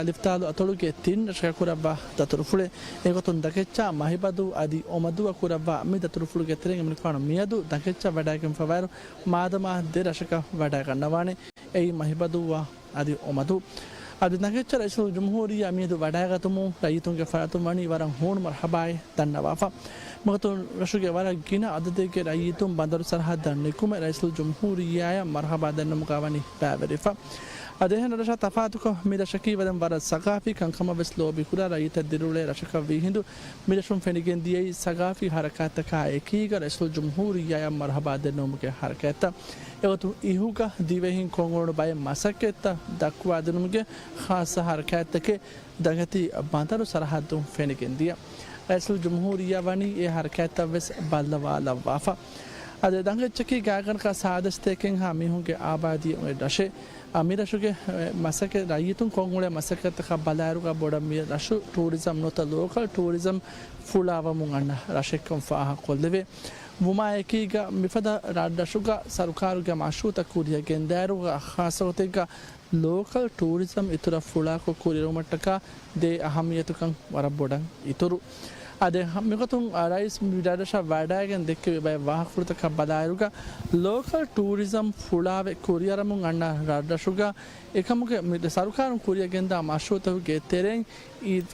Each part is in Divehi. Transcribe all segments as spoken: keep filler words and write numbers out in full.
އަލިފްދާލު އަތޮޅުގެ ތިން ރަށަކަށް ކުރައްވާ ދަތުރުފުޅެއް. އެގޮތުން ދަނގެއްޗާ މަހިބަދޫ އަދި އޮމަދޫއަށް ކުރައްވާ މި ދަތުރުފުޅުގެ ތެރެއިން އެމަނިކުފާނު މިއަދު ދަނގެއްޗަށް ވަޑައިގެންފަވާއިރު، މާދަމާ ދެ ރަށަކަށް ވަޑައިގަންނަވާނެ. އެއީ މަހިބަދޫއާ އަދި އޮމަދޫ. އަދި ދަނގެއްޗަށް ރައީސުލްޖުމްހޫރިއްޔާ މިއަދު ވަޑައިގަތުމުން ރައްޔިތުންގެ ފަރާތުން ވަނީ ވަރަށް ހޫނު މަރުހަބާއެއް ދަންނަވާފަ. މިގޮތުން ރަށުގެ ވަރަށް ގިނަ އަދަދެއްގެ ރައްޔިތުން ބަނދަރު ސަރަހައްދަށް ނިކުމެ ރައީސުލްޖުމްހޫރިއްޔާއަށް މަރުހަބާ ދެންނެވުމުގަ ވަނީ ބައިވެރިވެފަ. އަދި އެހެން ރަށާ ތަފާތުކޮށް، މި ރަށަކީ ވަރަށް ސަގާފީ ކަންކަމަށް ވެސް ލޯބިކުރާ ރައްޔިތަށް ދިރިއުޅޭ ރަށަކަށް ވީހިނދު، މި ރަށުން ފެނިގެން ދިޔައީ ސަގާފީ ހަރަކާތްތަކާ އެކީގަ ރައީސުލްޖުމްހޫރިއްޔާއަށް މަރުހަބާ ދެންނެވުމުގެ ހަރަކާތްތައް. އެގޮތުން އިހުގަ ދިވެހިން ކޮށްއުޅުނު ބައެއް މަސައްކަތްތައް ދައްކުވާދިނުމުގެ ޚާއްޞަ ހަރަކާތްތަކެއް ދަނގަތީ ބަނދަރު ސަރަހައްދުން ފެނިގެން ދިޔަ. ރައީސުލްޖުމްހޫރިއްޔާ ވަނީ އެ ހަރަކާތްތައް ވެސް ބައްލަވާލައްވާފަ. އަދި ދަނގެއްޗަކީ ގާތްގަނޑަކަށް ސާދަ ސަތޭކައެއްހާ މީހުންގެ އާބާދީ އޮތް ރަށެއް. އަ، މި ރަށުގެ، އެ، މަސައްކަތް، ރައްޔިތުން ކޮށްއުޅޭ މަސައްކަތްތަކަށް ބަލާއިރުގަ ބޮޑަށް މި ރަށު ޓޫރިޒަމް ނުވަތަ ލޯކަލް ޓޫރިޒަމް ފުޅާވަމުން އަންނަ ރަށެއްކަން ފާހަގަކޮށްލެވޭ. ވުމާއެކީގަ މިފަދަ ރަށްރަށުގަ ސަރުކާރުގެ މަޝްރޫއުތައް ކުރިއަށް ގެންދާއިރުގަ ޚާއްޞަގޮތެއްގަ ލޯކަލް ޓޫރިޒަމް އިތުރަށް ފުޅާކޮށް ކުރިއެރުވުމަށްޓަކާ ދޭ އަހައްމިއްޔަތުކަން ވަރަށް ބޮޑަށް އިތުރު. އަދި ހަ-، މިގޮތުން، އަ، ރައީސް މި ރަށްރަށަށް ވަޑައިގެން ދެއްކެވި ބައެއް ވާހަކަފުޅުތަކަށް ބަލާއިރުގަ، ލޯކަލް ޓޫރިޒަމް ފުޅާވެ ކުރިއަރަމުން އަންނަ ރަށްރަށުގަ އެކަމުގެ މި ސަރުކާރުން ކުރިއަށް ގެންދާ މަޝްރޫއުތަކުގެ ތެރެއިން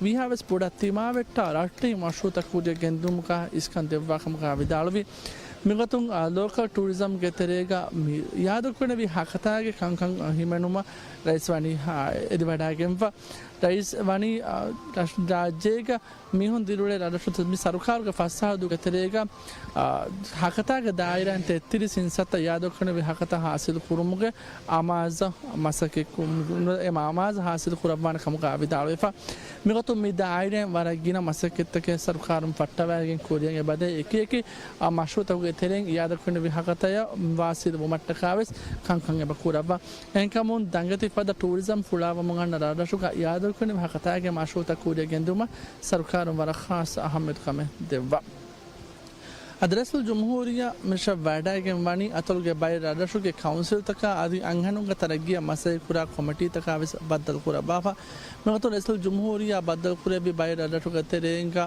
ވީހާވެސް ބޮޑަށް ތިމާވެއްޓާ ރައްޓެހި މަޝްރޫއުތައް ކުރިއަށް ގެންދިއުމުގަ އިސްކަން ދެއްވާ ކަމުގަ ވިދާޅުވި. މިގޮތުން، އާ، ލޯކަލް ޓޫރިޒަމްގެ ތެރޭގަ މި އިއާދަކުރެވި ހަކަތާގެ ކަންކަން ހިމެނުމަށް ރައީސް ވަނީ، އާ، އެދިވަޑައިގެންފަ. ރައީސް ވަނީ، އާ، ރަށް-، ރާއްޖޭގަ މީހުން ދިރިއުޅޭ ރަށްރަށުތައް މި ސަރުކާރުގެ ފަސް ސަރަހައްދުގެ ތެރޭގަ، އާ، ހަކަތާގެ ދާއިރާއިން ތެއްތިރީސް އިންސާންތައް އިއާދަކުރެވި ހަކަތާ ހާސިލު ކުރުމުގެ އަމާޒަށް މަސައްކަތް ކު-، އެ އަމާޒަށް ހާސިލު ކުރައްވާނެ ކަމުގަ ވިދާޅުވެފަ. މިގޮތުން މި ދާއިރާއިން ވަރަށް ގިނަ މަސައްކަތްތަކެއް ސަރުކާރުން ފައްޓަވައިގެން ކުރިއަށް އެބަދޭ އެކި އެކި، އާ، މަޝްރޫއުތަކުގެ ތެރެއިން އިއާދަކުރެވި ހަކަތަޔަށް ވާސިލު ވުމަށްޓަކާވެސް ކަންކަން އެބަ ކުރައްވާ. އެހެންކަމުން ދަނގެތި ފަދަ ޓޫރިޒަމް ފުޅާވަމުން އަންނަ ރަށްރަށުގަ އިއާދަކުރެވި ހަކަތާގެ މަޝްރޫއުތައް ކުރިއަށް ގެންދިއުމަށް ސަރުކާރުން ވަރަށް ޚާއްޞަ އަހައްމިޔަތުކަމެއް ދެއްވާ. އަދި ރައީސުލްޖުމްހޫރިއްޔާ މިރަށަށް ވަޑައިގެން ވަނީ އަތޮޅުގެ ބައެއް ރަށްރަށުގެ ކައުންސިލްތަކާ އަދި އަންހެނުންގެ ތަރައްގީއަށް މަސައްކަތްކުރާ ކޮމިޓީތަކާ ވެސް ބައްދަލުކުރައްވާފަ. މިގޮތުން ރައީސުލްޖުމްހޫރިއްޔާ ބައްދަލުކުރެއްވި ބައެއް ރަށްރަށުގެ ތެރެއިންގަ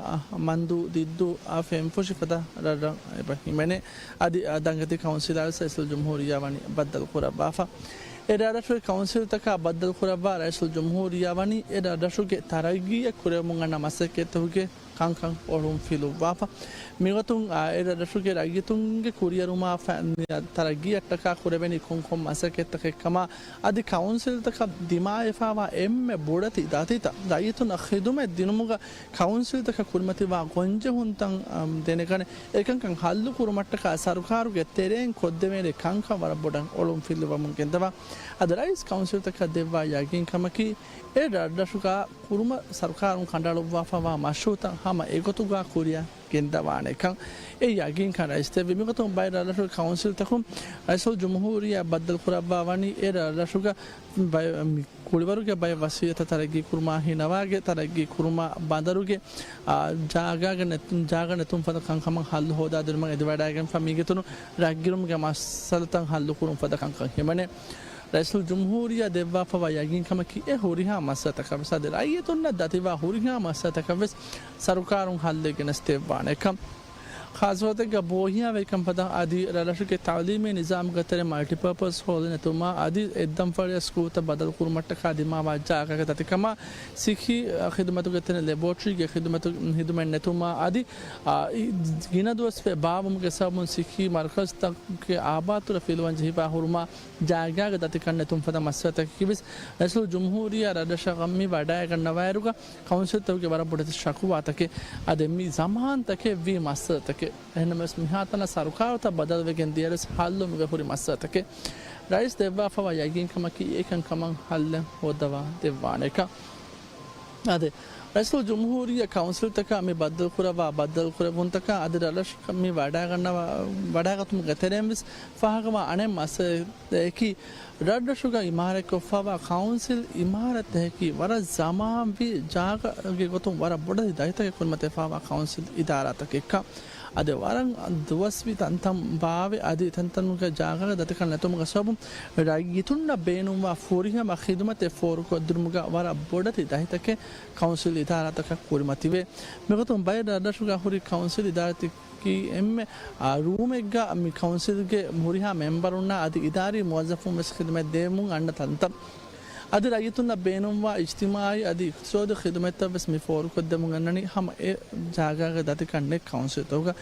މަންދޫ ދިއްދޫ އާ ފެންފުށި ފަދަ ރަށްރަށް އެބަ ހިމެނޭ. އަދި ދަނގެތި ކައުންސިލާ ވެސް ރައީސުލްޖުމްހޫރިއްޔާ ވަނީ ބައްދަލުކުރައްވާފަ. އެ ރަށްރަށުގެ ކައުންސިލްތަކާ ބައްދަލުކުރައްވާ ރައީސުލްޖުމްހޫރިއްޔާ ވަނީ އެ ރަށްރަށުގެ ތަރައްގީއަށް ކުރެވެމުން އަންނަ މަސައްކަތްތަކުގެ ކަންކަން އޮޅުން ފިލުއްވާފަ. މިގޮތުން، އާ، އެ ރަށްރަށުގެ ރައްޔިތުންގެ ކުރިއެރުމާ ފަ-، މި ތަރައްގީއަށްޓަކާ ކުރެވެނީ ކޮންކޮން މަސައްކަތްތަކެއްކަމާ، އަދި ކައުންސިލްތަކަށް ދިމާވެފާވާ އެންމެ ބޮޑެތި ދަތިތައް ރައްޔިތުންނަށް ޚިދުމަތް ދިނުމުގަ ކައުންސިލްތަކަށް ކުރިމަތިވާ ގޮންޖެހުންތައް، އަމް، ދެނެގަނެ، އެކަންކަން ހައްލުކުރުމަށްޓަކާ ސަރުކާރުގެ ތެރެއިން ކޮށްދެވޭނެ ކަންކަން ވަރަށް ބޮޑަށް އޮޅުން ފިލުވަމުން ގެންދަވާ. އަދި ރައީސް ކައުންސިލްތަކަށް ދެއްވާ ޔަގީންކަމަކީ، އެ ރަށްރަށުގަ ކުރުމަށް ސަރުކާރުން ކަނޑައަޅުއްވާފަވާ މަޝްރޫއުތައް ހަމަ އެގޮތުގަ ކުރިއަށް ގެންދަވާނެކަން އެ ޔަގީންކަން ރައީސް ދެއްވި. މިގޮތުން ބައެއް ރަށްރަށުގެ ކައުންސިލްތަކުން ރައީސުލްޖުމްހޫރިއްޔާ ބައްދަލުކުރައްވާ ވަނީ އެ ރަށްރަށުގަ ބައެއް މި ކުޅިވަރުގެ ބައެއް ވަސީލަތްތައް ތަރައްގީ ކުރުމާ، ހިނަވާގެ ތަރައްގީ ކުރުމާ، ބަނދަރުގެ، އާ، ޖާގާގެ ނެތު-، ޖާގަ ނެތުން ފަދަ ކަންކަމަށް ހައްލު ހޯދާދިނުމަށް އެދިވަޑައިގެންފަ. މީގެ އިތުރުން ރަށްގިރުމުގެ މައްސަލަތައް ހައްލުކުރުން ފަދަ ކަންކަން ހިމެނޭ. ރައީސުލްޖުމްހޫރިއްޔާ ދެއްވާފަވާ ޔަގީންކަމަކީ އެ ހުރިހާ މައްސަލަތަކަށް ވެސް އަދި ރައްޔިތުންނަށް ދަތިވާ ހުރިހާ މައްސަލަތަކަށް ވެސް ސަރުކާރުން ހައްލެއް ގެނެސް ދެއްވާނެކަން. ޚާއްޞަގޮތެއްގަ ބޯހިޔާވެރިކަން ފަދަ އަދި ރަށްރަށުގެ ތައުލީމީ ނިޒާމުގެ ތެރެ މަލްޓިޕާޕަސް ހޯލް ނެތުމާ އަދި އެއްދަންފަޅިއަށް ސްކޫލްތައް ބަދަލުކުރުމަށްޓަކާ ދިމާވާ ޖާގަގެ ދަތިކަމާ ސިއްހީ ޚިދުމަތުގެ ތެރެ ލެބޯޓްރީގެ ޚިދުމަތު، ޚިދުމަތް ނެތުމާ އަދި، އާ، އި، ގިނަ ދުވަސް ބާއްވުމުގެ ސަބަބުން ސިއްހީ މަރުކަޒްތަކުގެ އާބާދުތުރަށް ފިލުވަން ޖެހިފާ ހުރުމާ ޖާގާގެ ދަތިކަން ނެތުން ފަދަ މައްސަލަތަކަކީ ވެސް ރައީސުލްޖުމްހޫރިއްޔާ ރަށްރަށަށް މި ވަޑައިގަންނަވާއިރުގަ ކައުންސިލްތަކުގެ ވަރަށް ބޮޑެތި ޝަކުވާތަކެއް. އަދި މި ޒަމާންތަކެއް ވީ މައްސަލަތަކެއް. އެހެންނަމަވެސް މިހާތަނަށް ސަރުކާރުތައް ބަދަލުވެގެން ދިޔައިރުވެސް ހައްލު ނުވެ ހުރި މައްސަލަތަކެއް. ރައީސް ދެއްވާފަވާ ޔަގީންކަމަކީ އެކަންކަމަށް ހައްލެއް ހޯއްދަވާ ދެއްވާނެކަން. އަދި ރައީސުލްޖުމްހޫރިއްޔާ ކައުންސިލްތަކާ މި ބައްދަލުކުރައްވާ ބައްދަލުކުރެއްވުންތަކާ އަދި ރަށްރަށަށް މި ވަޑައިގަންނަވާ، ވަޑައިގަތުމުގެ ތެރެއިން ވެސް ފާހަގަވާ އަނެއް މައްސަލައެކީ، ރަށްރަށުގަ އިމާރަތްކޮށްފަވާ ކައުންސިލް އިމާރަތްތަކަކީ ވަރަށް ޒަމާންވީ ޖާގަގެ ގޮތުން ވަރަށް ބޮޑެތި ދަތިތަކެއް ކުރިމަތިވެފަވާ ކައުންސިލް އިދާރާތަކެއްކަން. އަދި ވަރަށް ދުވަސްވީ ތަންތަން ބާވެ، އަދި ތަންތަނުގެ ޖާގަގަ ދަތިކަން ނެތުމުގެ ސަބަބުން ރައްޔިތުންނަށް ބޭނުންވާ ފުރިހަމަ ޚިދުމަތެއް ފޯރުކޮށްދިނުމުގަ ވަރަށް ބޮޑެތި ދަތިތަކެއް ކައުންސިލް އިދާރާތަކަށް ކުރިމަތިވޭ. މިގޮތުން ބައެއް ރަށްރަށުގަ ހުރި ކައުންސިލް އިދާރާތަކީ އެންމެ، އާ، ރޫމެއްގަ މި ކައުންސިލްގެ ހުރިހާ މެމްބަރުންނާ އަދި އިދާރީ މުވައްޒަފުން ވެސް ޚިދުމަތް ދޭމުން އަންނަ ތަންތަން. އަދި ރައްޔިތުންނަށް ބޭނުންވާ އިޖްތިމާޢީ އަދި އިޤްތިޞާދީ ޚިދުމަތްތައް ވެސް މި ފޯރުކޮށްދެމުން އަންނަނީ ހަމަ އެ ޖާގާގެ ދަތިކަން ނެތް ކައުންސިލްތަކުގަ.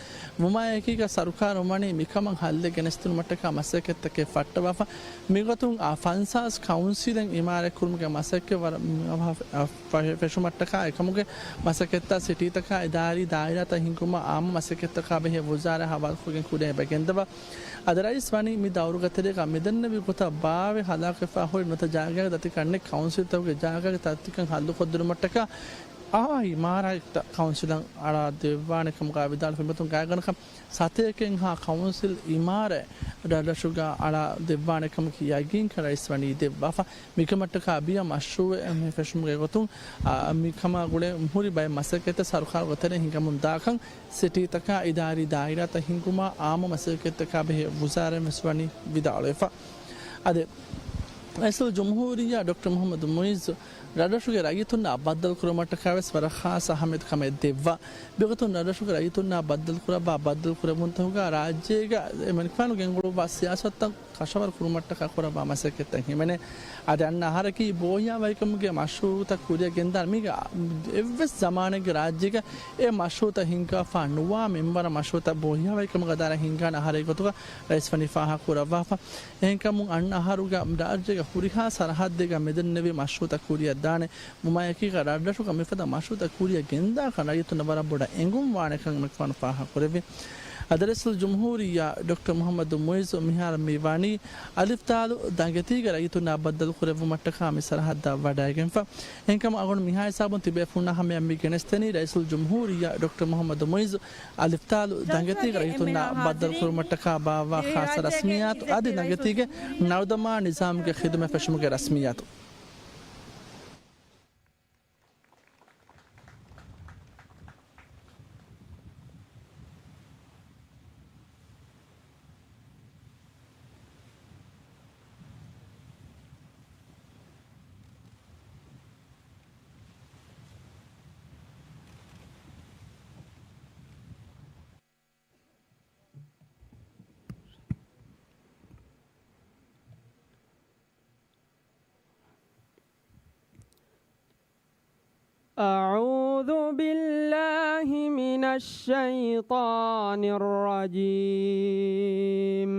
ވުމާއެކީގަ ސަރުކާރުން ވަނީ މިކަމަށް ހައްލެއް ގެނެސްދިނުމަށްޓަކާ މަސައްކަތްތަކެއް ފައްޓަވާފަ. މިގޮތުން އާ ފަންސާސް ކައުންސިލެއް އިމާރާތްކުރުމުގެ މަސައްކަތް ވަރަށް، ފެ-، ފެށުމަށްޓަކާ އެކަމުގެ މަސައްކަތްތައް ސިޓީތަކާ އިދާރީ ދާއިރާތައް ހިންގުމާ އާއްމު މަސައްކަތްތަކާ ބެހޭ ވުޒާރާ ހަވާލުކޮށްގެން ކުރިއަށް އެބަ ގެންދަވާ. އަދި ރައީސް ވަނީ މި ދައުރުގެ ތެރޭގަ މިދެންނެވި ގޮތަށް ބާވެ ހަލާކުވެފަ ހުރި ނުވަތަ ޖާގައިގެ ދަތިކަން ނެތް ކައުންސިލްތަކުގެ ޖާގައިގެ ދަތިކަން ހައްލުކޮށްދިނުމަށްޓަކާ އާ އިމާރާތްތައް ކައުންސިލަށް އަޅާ ދެއްވާނެ ކަމުގަ ވިދާޅުވި މިގޮތުން ގާތްގަނޑަކަށް ސަތޭކައެއްހާ ކައުންސިލް އިމާރާތް ރަށްރަށުގަ އަޅާ ދެއްވާނެ ކަމަކީ ޔަގީންކަން ރައީސް ވަނީ ދެއްވާފަ. މިކަމަށްޓަކާ ބިޔަ މަޝްރޫއެއް މި ފެށުމުގެ ގޮތުން، އާ، މިކަމާ ގުޅޭ ހުރި ބައެއް މަސައްކަތްތައް ސަރުކާރުގެ ތެރެއިން ހިނގަމުން ދާކަން ސިޓީތަކާ އިދާރީ ދާއިރާތައް ހިންގުމާ އާއްމު މަސައްކަތްތަކާ ބެހޭ ވުޒާރާއިން ވެސް ވަނީ ވިދާޅުވެފަ. އަދި ރައީސުލްޖުމްހޫރިއްޔާ ޑޮކްޓަރ މުޙައްމަދު މުޢިއްޒު ރަށްރަށުގެ ރައްޔިތުންނާ ބައްދަލުކުރުމަށްޓަކާ ވެސް ވަރަށް ޚާއްޞަ އަހައްމިޔަތު ކަމެއް ދެއްވާ. މިގޮތުން ރަށްރަށުގެ ރައްޔިތުންނާ ބައްދަލުކުރައްވާ ބައްދަލުކުރެއްވުންތަކުގަ ރާއްޖޭގަ އެމަނިކުފާނު ގެންގުޅުއްވާ ސިޔާސަތުތައް ކަށަވަރު ކުރުމަށްޓަކާ ކުރައްވާ މަސައްކަތްތައް ހިމެނޭ. އަދި އަންނަ އަހަރަކީ ބޯހިޔާވަހިކަމުގެ މަޝްރޫޢުތައް ކުރިއަށް ގެންދާ މީގަ އެއްވެސް ޒަމާނެއްގެ ރާއްޖޭގަ އެ މަޝްރޫޢުތައް ހިންގާފަ ނުވާ މިންވަރަށް މަޝްރޫޢުތައް ބޯހިޔާވަހިކަމުގެ އަދާރަ ހިންގާނެ އަހަރެއް ގޮތުގަ ރައީސް ވަނީ ފާހަގަ ކުރައްވާފަ. އެހެންކަމުން އަންނަ އަހަރުގަ ރާއްޖޭގެ ހުރިހާ ސަރަހައްދެއްގަ މިދެންނެވި މަޝްރޫޢުތައް ކުރިއަށްދާނެ. ވުމާއެކީގަ ރަށްރަށުގަ މިފަދަ މަޝްރޫޢުތައް ކުރިއަށް ގެންދާކަން ރައްޔިތުންނަށް ވަރަށް ބޮޑަށް އެނގުން ވާނެކަން އެމަނިކުފާނު ފާހަގަކުރެއްވި. އަދި ރައީސުލްޖުމްހޫރިއްޔާ ޑޮކްޓަރ މުޙައްމަދު މުޢިއްޒު މިހާރު މި ވަނީ އަލިފްތާލު ދަނގެތީގަ ރައްޔިތުންނާ ބައްދަލުކުރެއްވުމަށްޓަކާ މި ސަރަހައްދަށް ވަޑައިގެންފަ. އެހެންކަމުން އަޅުގަނޑު މިހާ ހިސާބުން ތިބޭފުޅުންނާ ހަމަޔަށް މި ގެނެސްދެނީ ރައީސުލްޖުމްހޫރިއްޔާ ޑޮކްޓަރ މުޙައްމަދު މުޢިއްޒު އަލިފްތާލު ދަނގެތީގަ ރައްޔިތުންނާ ބައްދަލުކުރުމަށްޓަކާ ބާއްވާ ޚާއްޞަ ރަސްމިއްޔާތު އަދި ދަނގެތީގެ ނަރުދަމާ ނިޒާމުގެ ޚިދުމަތް ފެށުމުގެ ރަސްމިއްޔާތު. أعوذ بالله من الشيطان الرجيم.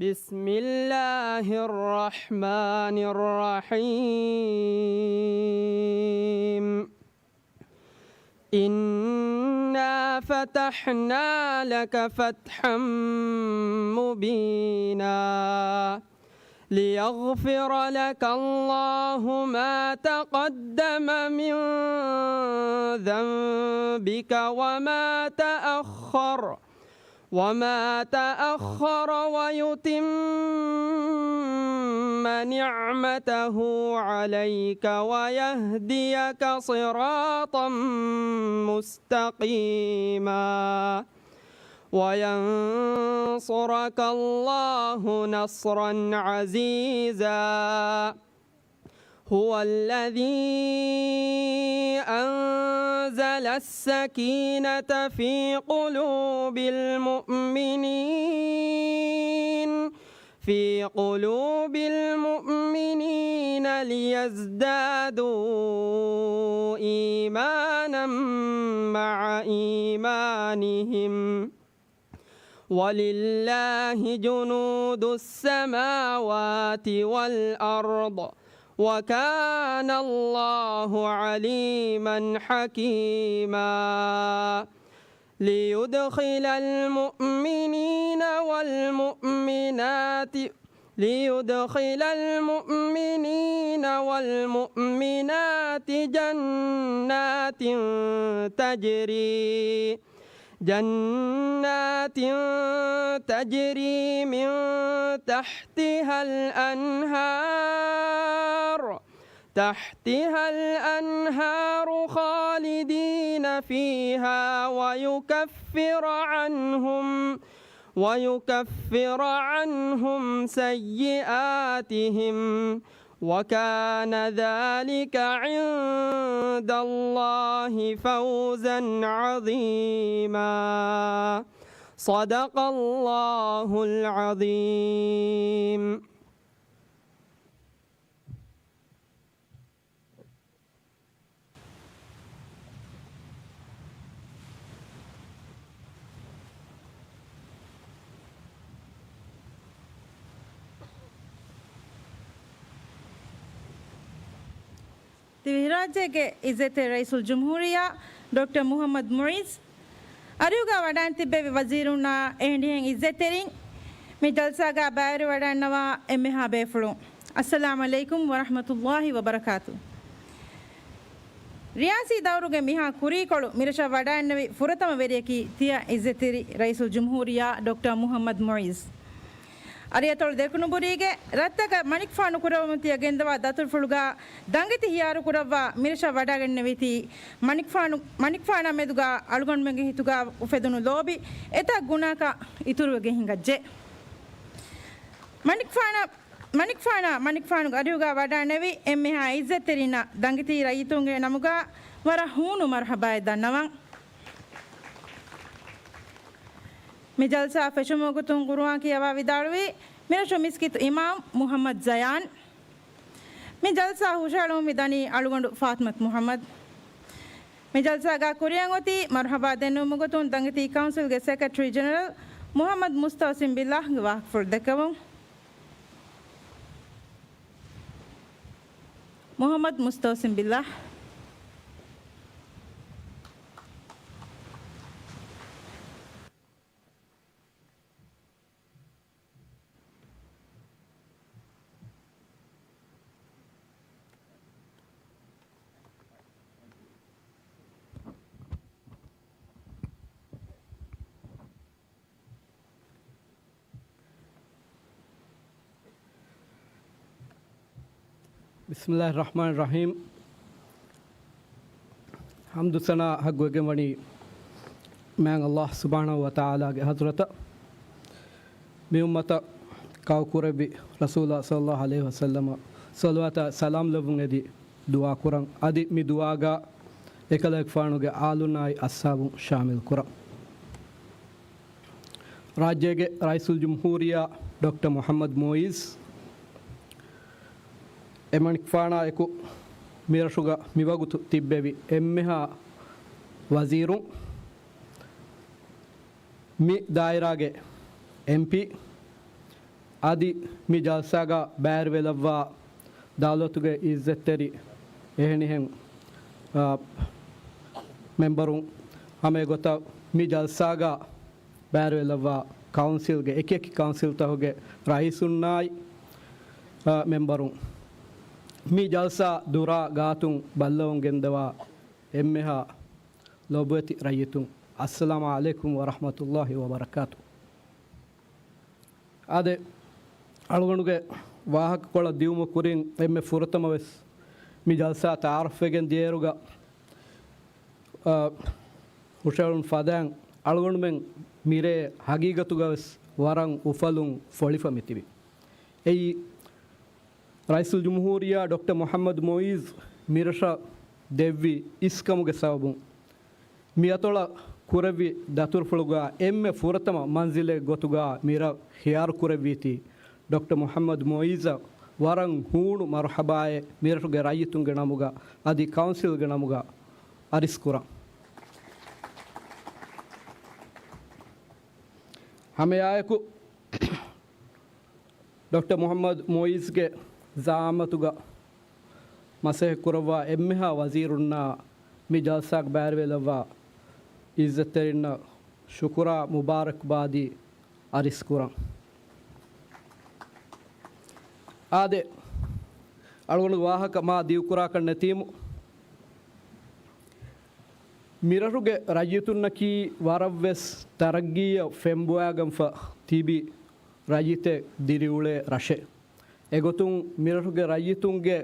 بسم الله الرحمن الرحيم. إنا فتحنا لك فتحا مبينا ليغفر لك الله ما تقدم من ذنبك وما تأخر وما تأخر ويتم نعمته عليك ويهديك صراطا مستقيما وينصرك الله نصرا عزيزا. هو الذي أنزل السكينة في قلوب المؤمنين، في قلوب المؤمنين ليزدادوا إيمانا مع إيمانهم. ولله جنود السماوات والأرض، وكان الله عليما حكيما. ليدخل المؤمنين والمؤمنات، ليدخل المؤمنين والمؤمنات جنات تجري جنات تجري من تحتها الأنهار، تحتها الأنهار خالدين فيها ويكفر عنهم، ويكفر عنهم سيئاتهم، وكان ذلك عند الله فوزا عظيما. صدق الله العظيم. ދިވެހިރާއްޖޭގެ އިއްޒަތްތެރި ރައީސުލްޖުމްހޫރިއްޔާ ޑޮކްޓަރ މުޙައްމަދު މުޢިއްޒު، އަރިހުގަ ވަޑައިން ތިއްބެވި ވަޒީރުންނާ އެހެނިހެން އިއްޒަތްތެރިން، މި ޖަލްސާގަ ބައިވެރިވަޑައިންނަވާ އެންމެހާ ބޭފުޅުން، އައްސަލާމު ޢަލައިކުމް ވަރަޙްމަތުﷲި ވަބަރަކާތު. ރިޔާސީ ދައުރުގެ މިހާ ކުރީކޮޅު މިރަށަށް ވަޑައިންނެވި ފުރަތަމަ ވެރިޔަކީ ތިޔަ އިއްޒަތްތެރި ރައީސުލްޖުމްހޫރިއްޔާ ޑޮކްޓަރ މުޙައްމަދު މުޢިއްޒު. އަރިއަތޮޅު ދެކުނުބުރީގެ ރަށްތަކަށް މަނިކުފާނު ކުރެވެމުން ތިޔަ ގެންދަވާ ދަތުރުފުޅުގަ ދަނގިތި ހިޔާރު ކުރައްވާ މިރަށަށް ވަޑައިގެންނެވީތީ މަނިކުފާނު، މަނިކުފާނާ މެދުގަ އަޅުގަނޑުމެންގެ ހިތުގަ އުފެދުނު ލޯބި އެތައް ގުނައަކަށް އިތުރުވެގެން ހިނގައްޖެ. މަނިކުފާނާ، މަނިކުފާނާ، މަނިކުފާނުގެ އަރިހުގަ ވަޑައިނެވި އެންމެހާ އިއްޒަތްތެރިންނަށް ދަނގިތީ ރައްޔިތުންގެ ނަމުގަ ވަރަށް ހޫނު މަރުޙަބާއެއް ދަންނަވަން. މި ޖަލްސާ ފެށުމުގެ ގޮތުން ޤުރުއާން ކިޔަވާ ވިދާޅުވީ މިރަށު މިސްކިތު އިމާމް މުޙައްމަދު ޒަޔާން. މި ޖަލްސާ ހުށައެޅުމުން މި ދަނީ އަޅުގަނޑު ފާތިމަތު މުޙައްމަދު. މި ޖަލްސާގަ ކުރިއަށް އޮތީ މަރުޙަބާ ދެންނެވުމުގެ ގޮތުން ދަނގިތީ ކައުންސިލްގެ ސެކްރެޓަރީ ޖެނެރަލް މުޙައްމަދު މުސްތައުސިމް ބިއްލާހްގެ ވާހަކަފުޅު ދެއްކެވުން. މުޙައްމަދު މުސްތައުސިމް ބިއްލާހް. ބިސްމިއްލާހިއްރަޙްމާނިއްރަޙީމް. ޙަމްދު ސަނާ ޙައްޤުވެގެންވަނީ މާތް ﷲ ސުބްޙާނަހޫ ވަތަޢާލާގެ ޙަޟްރަތަށް. މި އުއްމަތަށް ކާކުކުރެއްވި ރަސޫލާ ޞައްލައްލާހު ޢަލައިހި ވަސައްލަމަށް ޞަލަވާތާ ސަލާމް ލެއްވުން އެދި ދުޢާ ކުރަން. އަދި މި ދުޢާގަ އެކަލޭގެފާނުގެ އާލުންނާއި އަޞްޙާބުން ޝާމިލް ކުރަން. ރާއްޖޭގެ ރައީސުލްޖުމްހޫރިއްޔާ ޑޮކްޓަރ މުޙައްމަދު މުޢިއްޒު އެމަނިކުފާނާ އެކު މިރަށުގަ މިވަގުތު ތިއްބެވި އެންމެހާ ވަޒީރުން، މި ދާއިރާގެ އެމްޕީ، އަދި މި ޖަލްސާގަ ބައިވެރިވެލައްވާ ދައުލަތުގެ އިއްޒަތްތެރި އެހެނިހެން، އާ، މެމްބަރުން، ހަމައެގޮތަށް މި ޖަލްސާގަ ބައިވެރިވެލައްވާ ކައުންސިލްގެ އެކިއެކި ކައުންސިލްތަކުގެ ރައީސުންނާއި، އާ، މެމްބަރުން، މި ޖަލްސާ ދުރާ ގާތުން ބައްލަވަން ގެންދަވާ އެންމެހާ ލޮބުވެތި ރައްޔިތުން، އައްސަލާމު ޢަލައިކުމް ވަރަޙްމަތުﷲި ވަބަރަކާތު. އާދެ، އަޅުގަނޑުގެ ވާހަކަކޮޅަށް ދިއުމުގެ ކުރިން އެންމެ ފުރަތަމަވެސް މި ޖަލްސާ ތަޢާރަފްވެގެން ދިޔައިރުގަ، އާ، ހުށައެޅުން ފަދައިން އަޅުގަނޑުމެން މިރޭ ހަގީގަތުގަވެސް ވަރަށް އުފަލުން ފޮޅިފަ މިތިބި. އެއީ، ރައީސުލްޖުމްހޫރިއްޔާ ޑޮކްޓަރ މުޙައްމަދު މުޢިއްޒު މިރަށަށް ދެއްވި އިސްކަމުގެ ސަބަބުން، މިއަތޮޅަށް ކުރެއްވި ދަތުރުފުޅުގަ އެންމެ ފުރަތަމަ މަންޒިލެއް ގޮތުގަ މިރަށް ހިޔާރު ކުރެއްވީތީ، ޑޮކްޓަރ މުޙައްމަދު މުޢިއްޒަށް ވަރަށް ހޫނު މަރުޙަބާއެއް މިރަށުގެ ރައްޔިތުންގެ ނަމުގަ އަދި ކައުންސިލްގެ ނަމުގަ އަރިސް ކުރަން. ހަމައެއާއެކު، ޑޮކްޓަރ މުޙައްމަދު މުޢިއްޒުގެ ޒަޢާމަތުގަ މަސައްކަތް ކުރައްވާ އެންމެހާ ވަޒީރުންނާ މި ޖަލްސާގަ ބައިވެރިވެލައްވާ އިއްޒަތްތެރިންނަށް ޝުކުރާ މުބާރަކްބާދީ އަރިސް ކުރަން. އާދެ، އަޅުގަނޑު ވާހަކަ މާ ދިއުކުރާކަށް ނެތީމު، މިރަށުގެ ރައްޔިތުންނަކީ ވަރަށްވެސް ތަރައްގީއަށް ފެންބޮވާގެންފަ ތިބި ރައްޔިތެއް ދިރިއުޅޭ ރަށެއް. އެގޮތުން މިރަށުގެ ރައްޔިތުންގެ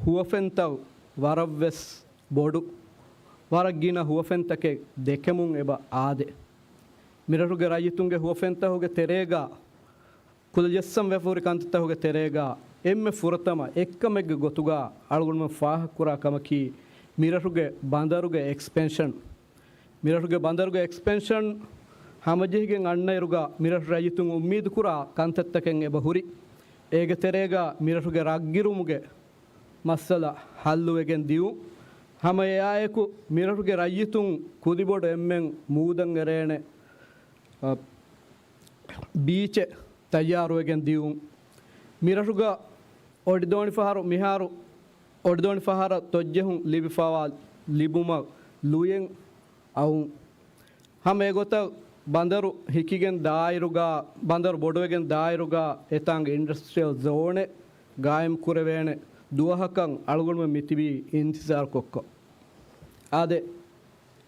ހުވަފެންތައް ވަރަށްވެސް ބޮޑު، ވަރަށް ގިނަ ހުވަފެންތަކެއް ދެކެމުން އެބަ އާދެ. މިރަށުގެ ރައްޔިތުންގެ ހުވަފެންތަކުގެ ތެރޭގަ ކުލަ ޖެއްސަން ވެފަ ހުރި ކަންތައްތަކުގެ ތެރޭގަ އެންމެ ފުރަތަމަ އެއްކަމެއްގެ ގޮތުގަ އަޅުގަނޑުމެން ފާހަގަކުރާ ކަމަކީ މިރަށުގެ ބަނދަރުގެ އެކްސްޕެންޝަން. މިރަށުގެ ބަނދަރުގެ އެކްސްޕެންޝަން ހަމަޖެހިގެން އަންނައިރުގަ މިރަށު ރައްޔިތުން އުއްމީދުކުރާ ކަންތައްތަކެއް އެބަ ހުރި. އޭގެ ތެރޭގަ މިރަށުގެ ރަށްގިރުމުގެ މައްސަލަ ހައްލުވެގެން ދިއުން. ހަމަ އެއާއެކު މިރަށުގެ ރައްޔިތުން ކުދިބޮޑު އެންމެން މޫދަށް އެރޭނެ، އަ، ބީޗެއް ތައްޔާރުވެގެން ދިއުން. މިރަށުގަ އޮޑިދޯނިފަހަރު މިހާރު އޮޑިދޯނިފަހަރަށް ތޮއްޖެހުން ލިބިފަވާ ލިބުމަށް ލުޔެއް އައުން. ހަމަ އެގޮތަށް ބަނދަރު ހިކިގެން ދާއިރުގަ، ބަނދަރު ބޮޑުވެގެން ދާއިރުގަ އެތާނގެ އިންޑަސްޓްރިއަލް ޒޯނެއް ގާއިމް ކުރެވޭނެ ދުވަހަކަށް އަޅުގަނޑުމެން މިތިބީ އިންތިޒާރުކޮށްކޮށް. އާދެ،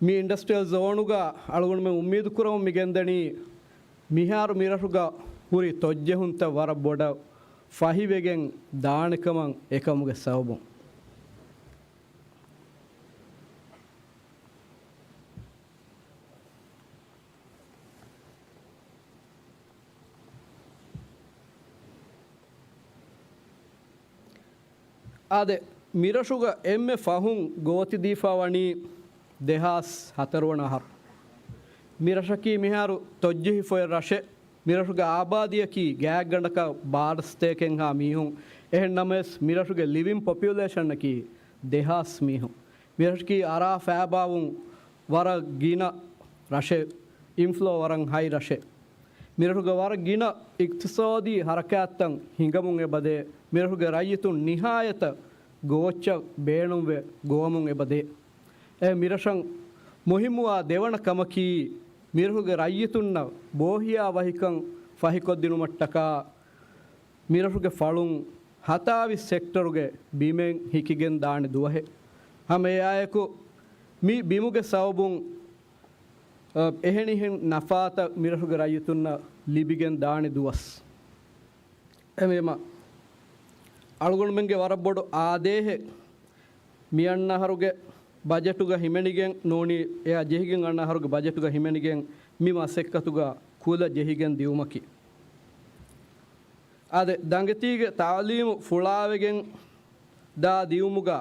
މި އިންޑަސްޓްރިއަލް ޒޯނުގަ އަޅުގަނޑުމެން އުއްމީދު ކުރަމުން މި ގެންދަނީ، މިހާރު މިރަށުގަ ހުރި ތޮއްޖެހުންތައް ވަރަށް ބޮޑަށް ފަހިވެގެން ދާނެކަމަށް އެކަމުގެ ސަބަބުން. އާދެ، މިރަށުގަ އެންމެ ފަހުން ގޯތިދީފާ ވަނީ ދެހާސް ހަތަރު ވަނަ އަހަރު. މިރަށަކީ މިހާރު ތޮއްޖެހިފޮއެއް ރަށެއް. މިރަށުގެ އާބާދީއަކީ ގާތްގަނޑަކަށް ބާރަ ސަތޭކައެއްހާ މީހުން. އެހެން ނަމަވެސް، މިރަށުގެ ލިވިން ޕޮޕިއުލޭޝަނަކީ ދެހާސް މީހުން. މިރަށަކީ އަރާ ފައިބާވުން ވަރަށް ގިނަ ރަށެއް، އިންފްލޯ ވަރަށް ހައި ރަށެއް. މިރަށުގެ ވަރަށް ގިނަ އިޤްތިޞާދީ ހަރަކާތްތައް ހިނގަމުން އެބަދޭ. މިރަށުގެ ރައްޔިތުން ނިހާޔަތަށް ގޯއްޗަށް ބޭނުންވެ ގޮވަމުން އެބަދޭ. އެ މިރަށަށް މުހިއްމުވާ ދެވަނަ ކަމަކީ، މިރަށުގެ ރައްޔިތުންނަށް ބޯހިޔާވަހިކަން ފަހިކޮށްދިނުމަށްޓަކާ، މިރަށުގެ ފަޅުން ހަތާވީސް ސެކްޓަރުގެ ބިމެއް ހިކިގެން ދާނެ ދުވަހެއް. ހަމަ އެއާއެކު، މި ބިމުގެ ސަބަބުން، އަ، އެހެނިހެން ނަފާތައް މިރަށުގެ ރައްޔިތުންނަށް ލިބިގެން ދާނެ ދުވަސް. އެހެންވީމަ، އަޅުގަނޑުމެންގެ ވަރަށް ބޮޑު އާދޭހެއް މިއަންނަ އަހަރުގެ ބަޖެޓުގަ ހިމެނިގެން ނޫނީ، އެއާ ޖެހިގެން އަންނަ އަހަރުގެ ބަޖެޓުގަ ހިމެނިގެން މި މަސައްކަތުގަ ކުލަ ޖެހިގެން ދިއުމަކީ. އާދެ، ދަނގެތީގެ ތައުލީމު ފުޅާވެގެން ދާ ދިއުމުގަ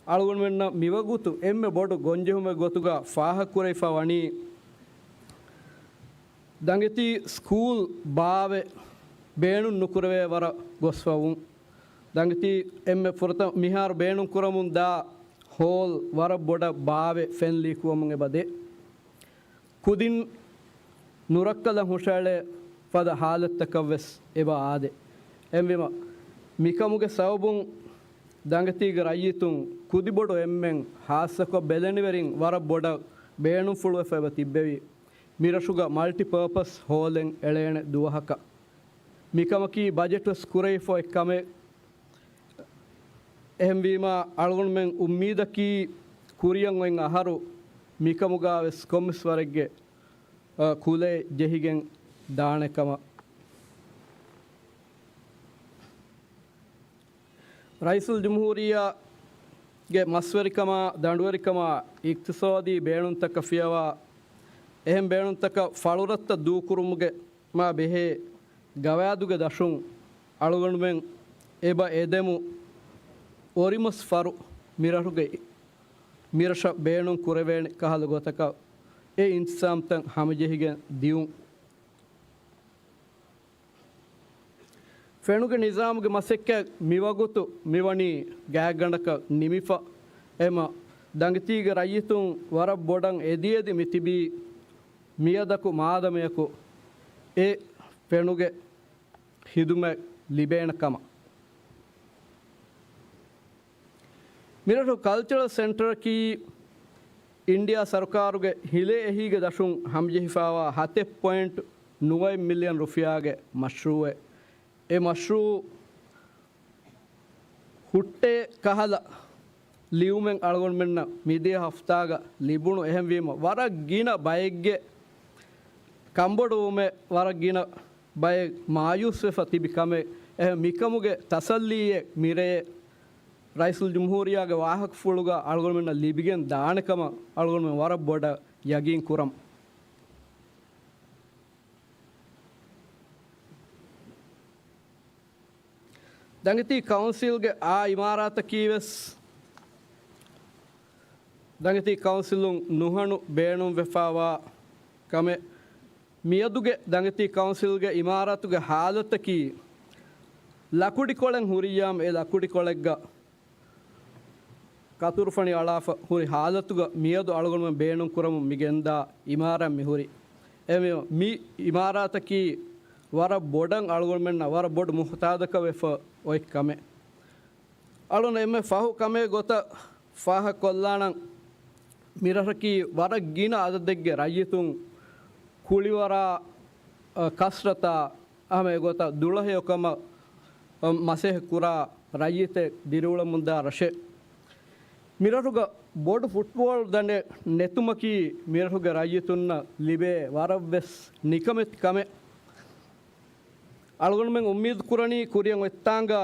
އަޅުގަނޑުމެންނަށް މިވަގުތު އެންމެ ބޮޑު ގޮންޖެހުމެއް ގޮތުގަ ފާހަގަކުރެވިފަ ވަނީ، ދަނގެތީ ސްކޫލް ބާވެ ބޭނުން ނުކުރެވޭ ވަރަށް ގޮސްފަވުން. ދަނގެތީ އެންމެ ފުރަތަމަ މިހާރު ބޭނުން ކުރަމުން ދާ ހޯލް ވަރަށް ބޮޑަށް ބާވެ ފެން ލީކުވަމުން އެބަދޭ. ކުދިން ނުރައްކަލަށް ހުށައެޅޭ ފަދަ ހާލަތްތަކަށް ވެސް އެބަ އާދޭ. އެހެންވީމަ، މިކަމުގެ ސަބަބުން ދަނގެތީގެ ރައްޔިތުން ކުދިބޮޑު އެންމެން ހާއްސަކޮށް ބެލެނިވެރިން ވަރަށް ބޮޑަށް ބޭނުންފުޅުވެފަ އެބަ ތިއްބެވި. މިރަށުގަ މަލްޓިޕާޕަސް ހޯލެއް އެޅޭނެ ދުވަހަކަށް. މިކަމަކީ ބަޖެޓްވެސް ކުރެވިފަ އޮތް ކަމެއް. އެހެންވީމާ، އަޅުގަނޑުމެން އުއްމީދަކީ ކުރިއަށް އޮތް އަހަރު މިކަމުގަ ވެސް ކޮންމެސް ވަރެއްގެ، އަ، ކުލައެއް ޖެހިގެން ދާނެ ކަމަށް. ރައީސުލްޖުމްހޫރިއްޔާގެ މަސްވެރިކަމާ، ދަނޑުވެރިކަމާ، އިޤްތިޞާދީ ބޭނުންތަކަށް ފިޔަވާ، އެހެން ބޭނުންތަކަށް ފަޅުރަށްތައް ދޫކުރުމުގެ މާ ބެހޭ ގަވާއިދުގެ ދަށުން އަޅުގަނޑުމެން އެބަ އެދެމު އޮރިމަސް ފަރު މިރަށުގެ، މިރަށަށް ބޭނުން ކުރެވޭނެ ކަހަލަ ގޮތަކަށް އެ އިންތިޒާމްތައް ހަމަޖެހިގެން ދިއުން. ފެނުގެ ނިޒާމުގެ މަސައްކަތް މިވަގުތު މިވަނީ ގާތްގަނޑަކަށް ނިމިފަ. އެމަ ދަނގިތީގެ ރައްޔިތުން ވަރަށް ބޮޑަށް އެދިއެދި މިތިބީ މިއަދަކު މާދަމަޔަކު އެ ފެނުގެ ޚިދުމަތް ލިބޭނެ ކަމަށް. މިރަށު ކަލްޗަރަލް ސެންޓަރަކީ އިންޑިއާ ސަރުކާރުގެ ހިލޭ އެހީގެ ދަށުން ހަމަޖެހިފާވާ ހަތެއް ޕޮއިންޓް ނުވައެއް މިލިއަން ރުފިޔާގެ މަޝްރޫއެއް. އެ މަޝްރޫ ހުއްޓޭ ކަހަލަ ލިޔުމެއް އަޅުގަނޑުމެންނަށް މިދިޔަ ހަފްތާގަ ލިބުނު. އެހެންވީމަ، ވަރަށް ގިނަ ބައެއްގެ ކަންބޮޑުވުމެއް، ވަރަށް ގިނަ ބައެއް މާޔޫސްވެފަ ތިބި ކަމެއް. އެހެން މިކަމުގެ ތަސައްލީއެއް މިރޭ ރައީސުލްޖުމްހޫރިއްޔާގެ ވާހަކަފުޅުގަ އަޅުގަނޑުމެންނަށް ލިބިގެން ދާނެ ކަމަށް އަޅުގަނޑުމެން ވަރަށް ބޮޑަށް ޔަގީން ކުރަމު. ދަނގެތީ ކައުންސިލްގެ އާ އިމާރާތަކީ ވެސް ދަނގެތީ ކައުންސިލުން ނުހަނު ބޭނުންވެފައިވާ ކަމެއް. މިއަދުގެ ދަނގެތީ ކައުންސިލްގެ އިމާރާތުގެ ހާލަތަކީ ލަކުޑިކޮޅެއް ހުރިއްޔާމު އެ ލަކުޑިކޮޅެއްގަ ކަތުރުފަނި އަޅާފަ ހުރި ހާލަތުގަ މިއަދު އަޅުގަނޑުމެން ބޭނުން ކުރަމުން މި ގެންދާ އިމާރާތް މި ހުރި. އެހެންވީމަ، މި އިމާރާތަކީ ވަރަށް ބޮޑަށް އަޅުގަނޑުމެންނަށް ވަރަށް ބޮޑު މުހުތާދަކަށް ވެފަ އޮތް ކަމެއް. އަޅުގަނޑު އެންމެ ފަހު ކަމެއް ގޮތަށް ފާހަގަކޮށްލާނަން، މިރަށަކީ ވަރަށް ގިނަ އަދަދެއްގެ ރައްޔިތުން ކުޅިވަރާ، އަ، ކަސްރަތާ، ހަމަ އެގޮތަށް ދުޅަހެޔޮކަމަށް، އަ، މަސޭހަ ކުރާ ރައްޔިތެއް ދިރިއުޅެމުންދާ ރަށެއް. މިރަށުގަ ބޮޑު ފުޓްބޯޅަ ދަނޑެއް ނެތުމަކީ މިރަށުގެ ރައްޔިތުންނަށް ލިބޭ ވަރަށްވެސް ނިކަމެތި ކަމެއް. އަޅުގަނޑުމެން އުއްމީދު ކުރަނީ ކުރިއަށް އޮތްތާނގަ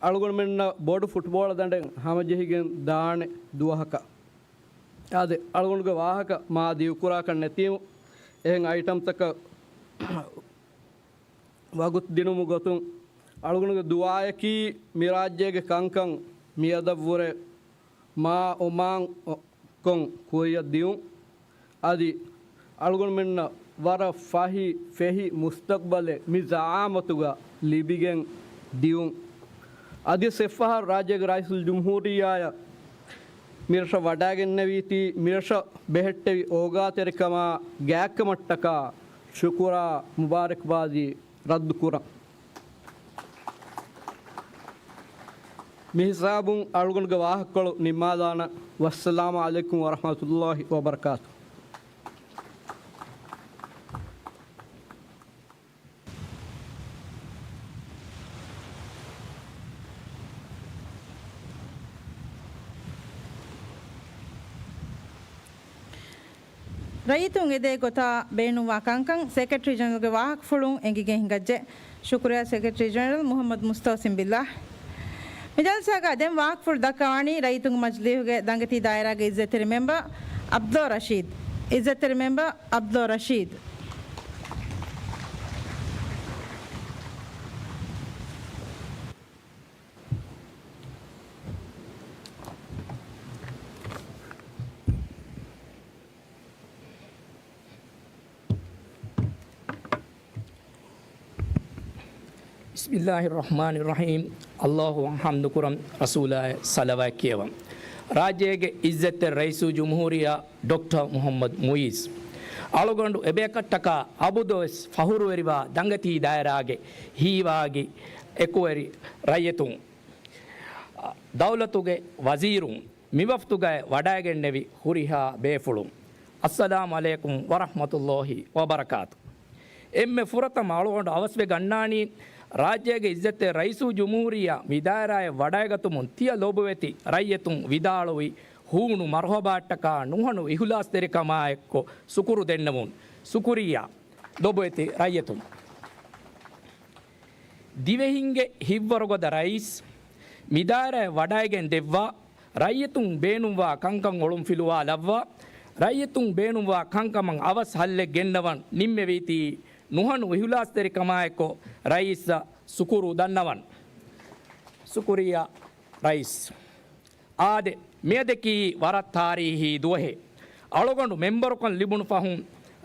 އަޅުގަނޑުމެންނަށް ބޮޑު ފުޓްބޯޅަ ދަނޑެއް ހަމަޖެހިގެން ދާނެ ދުވަހަކަށް. އާދެ، އަޅުގަނޑުގެ ވާހަކަ މާ ދިގުކުރާކަށް ނެތީމު، އެހެން އައިޓަމްތަކަށް ވަގުތު ދިނުމުގެ ގޮތުން އަޅުގަނޑުގެ ދުޢާއަކީ މި ރާއްޖޭގެ ކަންކަން މިއަދަށްވުރެ މާ އޮމާން ކޮން ކުރިއަށް ދިއުން. އަދި އަޅުގަނޑުމެންނަށް ވަރަށް ފަހި ފެހި މުސްތަޤްބަލެއް މި ޒަޢާމަތުގަ ލިބިގެން ދިއުން. އަދިވެސް އެއްފަހަރު ރާއްޖޭގެ ރައީސުލްޖުމްހޫރިއްޔާއަށް މިރަށަށް ވަޑައިގެންނެވީތީ، މިރަށަށް ބެހެއްޓެވި އޯގާތެރިކަމާ ގާތްކަމަށްޓަކާ ޝުކުރާ މުބާރަކްބާޒީ ރައްދުކުރަން. މިހިސާބުން އަޅުގަނޑުގެ ވާހަކަކޮޅު ނިންމާލާނަން. ވައްސަލާމު ޢަލައިކުމް ވަރަޙްމަތުﷲި ވަބަރަކާތު. ރައްޔިތުން އެދޭ ގޮތާ ބޭނުންވާ ކަންކަން ސެކްރެޓަރީ ޖެނެރަލްގެ ވާހަކަފުޅުން އެނގިގެން ހިނގައްޖެ. ޝުކުރިއްޔާ ސެކްރެޓަރީ ޖެނެރަލް މުޙައްމަދު މުސްތައުސިމް ބިއްލާ. މި ޖަލްސާގަ ދެން ވާހަކަފުޅު ދައްކަވާނީ ރައްޔިތުންގެ މަޖިލީހުގެ ދަނގެތީ ދާއިރާގެ އިއްޒަތްތެރި މެމްބަރ ޢަބްދުﷲ ރަޝީދު. އިއްޒަތްތެރި މެމްބަރ ޢަބްދުﷲ ރަޝީދު. ބިސްމިއްލާހިއްރަޙްމާނިއްރަޙީމް. އައްލާހު ޙަމްދުކުރަން، ރަސޫލާއަށް ޞަލަވާތް ކިޔަވަން. ރާއްޖޭގެ އިއްޒަތްތެރި ރައީސުލްޖުމްހޫރިއްޔާ ޑޮކްޓަރ މުޙައްމަދު މުޢިއްޒު. އަޅުގަނޑު އެބަޔަކަށްޓަކާ އަބަދުވެސް ފަޚުރުވެރިވާ ދަނގެތީ ދާއިރާގެ ހީވާގި އެކުވެރި ރައްޔިތުން، ދައުލަތުގެ ވަޒީރުން، މިވަފްދުގައި ވަޑައިގެންނެވި ހުރިހާ ބޭފުޅުން، އައްސަލާމު ޢަލައިކުމް ވަރަޙްމަތުﷲި ވަބަރަކާތު. އެންމެ ފުރަތަމަ އަޅުގަނޑު އަވަސްވެ ގަންނާނީ، ރާއްޖޭގެ އިއްޒަތްތެރި ރައީސުލްޖުމްހޫރިއްޔާ މި ދާއިރާއަށް ވަޑައިގަތުމުން ތިޔަ ލޮބުވެތި ރައްޔިތުން ވިދާޅުވި ހޫނު މަރުޙަބާއަށްޓަކާ ނުހަނު އިޚްލާޞްތެރިކަމާއެއްކޮށް ޝުކުރު ދެންނެވުން. ޝުކުރިއްޔާ ލޮބުވެތި ރައްޔިތުން. ދިވެހިންގެ ހިތްވަރުގަދަ ރައީސް މި ދާއިރާއަށް ވަޑައިގެން ދެއްވާ، ރައްޔިތުން ބޭނުންވާ ކަންކަން އޮޅުންފިލުވާލައްވާ، ރައްޔިތުން ބޭނުންވާ ކަންކަމަށް އަވަސް ހައްލެއް ގެންނަވަން ނިންމެވީތީ ނުހަނު އިޚްލާޞްތެރިކަމާއެއްކޮށް ރައީސަށް ޝުކުރު ދަންނަވަން. ޝުކުރިއްޔާ ރައީސް. އާދެ، މިއަދަކީ ވަރަށް ތާރީހީ ދުވަހެއް. އަޅުގަނޑު މެމްބަރުކަން ލިބުނު ފަހުން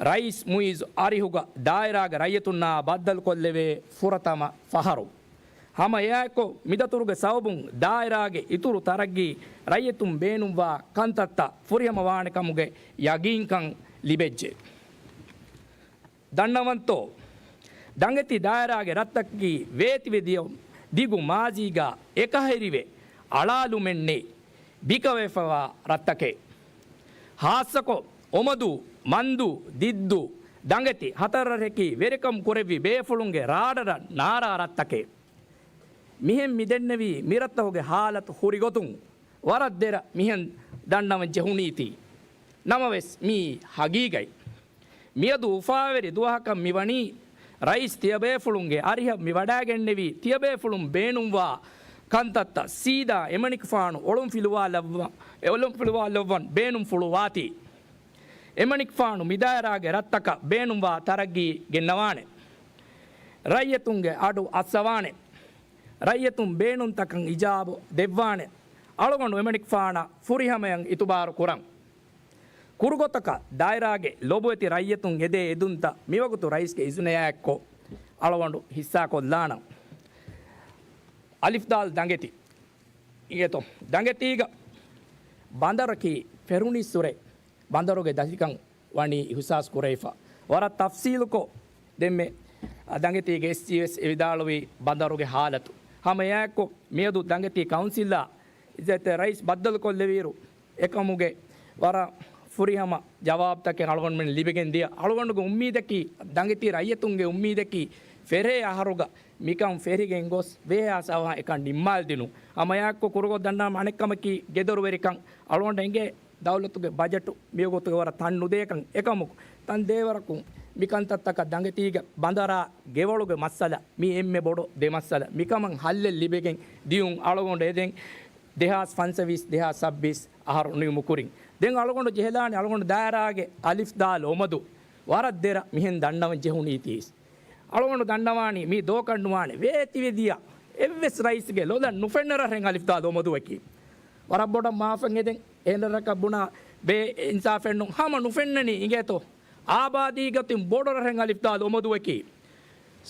ރައީސް މުޢިއްޒު އަރިހުގަ ދާއިރާގެ ރައްޔިތުންނާ ބައްދަލުކޮށްލެވޭ ފުރަތަމަ ފަހަރު. ހަމަ އެއާއެއްކޮށް، މިދަތުރުގެ ސަބަބުން ދާއިރާގެ އިތުރު ތަރައްގީ ރައްޔިތުން ބޭނުންވާ ކަންތައްތައް ފުރިހަމަވާނެ ކަމުގެ ޔަގީންކަން ލިބެއްޖެ. ދަންނަވަންތޯ؟ ދަނގެތި ދާއިރާގެ ރަށްތަކަކީ ވޭތިވެ ދިޔަ ދިގު މާޒީގަ އެކަހެރިވެ އަޅާލުމެއް ނެތް ބިކަވެފަވާ ރަށްތަކެއް. ހާއްސަކޮށް، އޮމަދޫ، މަންދޫ، ދިއްދޫ، ދަނގެތި ހަތަރު ރަށެކީ ވެރިކަން ކުރެއްވި ބޭފުޅުންގެ ރާޑަރަށް ނާރާ ރަށްތަކެއް. މިހެން މި ދެންނެވީ މިރަށްތަކުގެ ހާލަތު ހުރި ގޮތުން ވަރަށް ދެރަ މިހެން ދަންނަވަން ޖެހުނީތީ. ނަމަވެސް، މީ ހަގީގަތް. މިއަދު އުފާވެރި ދުވަހަކަށް މިވަނީ، ރައީސް ތިޔަބޭފުޅުންގެ އަރިހަށް މި ވަޑައިގެންނެވީ، ތިޔަބޭފުޅުން ބޭނުންވާ ކަންތައްތައް ސީދާ އެމަނިކުފާނު އޮޅުންފިލުވާލައްވަ-، އެ އޮޅުންފިލުވާލައްވަން ބޭނުންފުޅުވާތީ، އެމަނިކުފާނު މިދާއިރާގެ ރަށްތަކަށް ބޭނުންވާ ތަރައްގީ ގެންނަވާނެ. ރައްޔިތުންގެ އަޑު އައްސަވާނެ. ރައްޔިތުން ބޭނުންތަކަށް އިޖާބު ދެއްވާނެ. އަޅުގަނޑު އެމަނިކުފާނަށް ފުރިހަމަޔަށް އިތުބާރު ކުރަން. ކުރުގޮތަކަށް ދާއިރާގެ ލޮބުވެތި ރައްޔިތުން އެދޭ އެދުންތައް މިވަގުތު ރައީސްގެ އިޒުނަޔާއެއްކޮށް އަޅުގަނޑު ހިއްސާކޮށްލާނަން. އަލިފްދާލް ދަނގެތި. އިނގޭތޯ، ދަނގެތީގަ ބަނދަރަކީ ފެރުނީއްސުރެ ބަނދަރުގެ ދަތިކަން ވަނީ އިހުސާސް ކުރެވިފަ. ވަރަށް ތަފްސީލުކޮށް ދެންމެ ދަނގެތީގެ އެސްޖީ ވެސް އެ ވިދާޅުވީ ބަނދަރުގެ ހާލަތު. ހަމަ އެއާއެއްކޮށް މިއަދު ދަނގެތީ ކައުންސިލާ އިއްޒަތްތެރި ރައީސް ބައްދަލުކޮށްލެވިއިރު، އެކަމުގެ ވަރަށް ފުރިހަމަ ޖަވާބުތަކެއް އަޅުގަނޑުމެން ލިބިގެން ދިޔަ. އަޅުގަނޑުގެ އުއްމީދަކީ، ދަނގެތީ ރައްޔިތުންގެ އުއްމީދަކީ، ފެށޭ އަހަރުގަ މިކަން ފެށިގެން ގޮސް ވޭހާސް އަވަހަށް އެކަން ނިންމާލަދިނުން. ހަމައެއާއެއްކޮށް ކުރުގޮތް ދަންނަވާ އަނެއްކަމަކީ ގެދޮރުވެރިކަން. އަޅުގަނޑަށް އެނގޭ ދައުލަތުގެ ބަޖެޓު މިވަގުތުގެ ވަރަށް ތަން ނުދޭކަން. އެކަމަކު ތަން ދޭވަރަކު މިކަންތައްތަކަށް ދަނގެތީގެ ބަނދަރާ ގެވަޅުގެ މައްސަލަ މި އެންމެ ބޮޑު ދެ މައްސަލަ. މިކަމަށް ހައްލެއް ލިބިގެން ދިޔުން އަޅުގަނޑު އެދެން ދެހާސް ފަންސަވީސް، ދެހާސް ސައްބީސް އަހަރު ނިމުމުކުރިން. ދެން އަޅުގަނޑު ޖެހިލާނީ އަޅުގަނޑު ދާއިރާގެ އަލިފްދާލް އޮމަދު ވަރަށް ދެރަ މިހެން ދަންނަވަން ޖެހުނީތީސް. އަޅުގަނޑު ދަންނަވާނީ މީ ދޯކަށް ނުވާނެ. ވޭތިވެދިޔަ އެއްވެސް ރައީސްގެ ލޮލަށް ނުފެންނަ ރަށެއް އަލިފްދާލް އޮމަދުއަކީ. ވަރަށް ބޮޑަށް މާފަށް އެދެން އެހެން ރަށަކަށް ބުނާ ބޭ އިންސާފެއް ނޫން. ހަމަ ނުފެންނަނީ އިނގޭތޯ. އާބާދީގަތުން ބޮޑު ރަށެއް އަލިފްދާލް އޮމަދުއަކީ.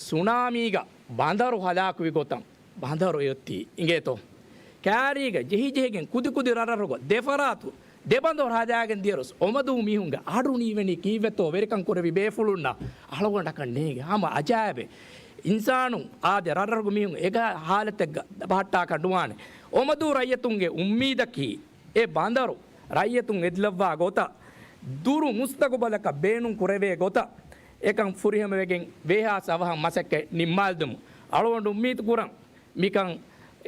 ސުނާމީގަ ބަނދަރު ހަލާކުވި ގޮތަށް ބަނދަރު އޮތީ އިނގޭތޯ. ކާރީގަ ޖެހިޖެހިގެން ކުދިކުދި ރަށްރަށުގަ ދެފަރާތު ދެބަނދަރު ހަދާގެން ދިޔަރުސް އޮމަދޫ މީހުންގެ އަޑު ނީވެނީ ކީއްވެތޯ ވެރިކަން ކުރެވި ބޭފުޅުންނަށް އަޅުގަނޑަކަށް ނޭނގެ. ހަމަ އަޖާއިބެއް. އިންސާނުން އާދެ ރަށްރަށުގެ މީހުން އެގާ ހާލަތެއްގަ ބަހައްޓާކަށް ނުވާނެ. އޮމަދޫ ރައްޔިތުންގެ އުއްމީދަކީ އެ ބަނދަރު ރައްޔިތުން އެދިލައްވާ ގޮތަށް، ދުރު މުސްތަގުބަލަކަށް ބޭނުން ކުރެވޭ ގޮތަށް އެކަން ފުރިހަމަވެގެން ވޭހާސް އަވަހަށް މަސައްކަތް ނިންމާލުމު. އަޅުގަނޑު އުއްމީދު ކުރަން މިކަން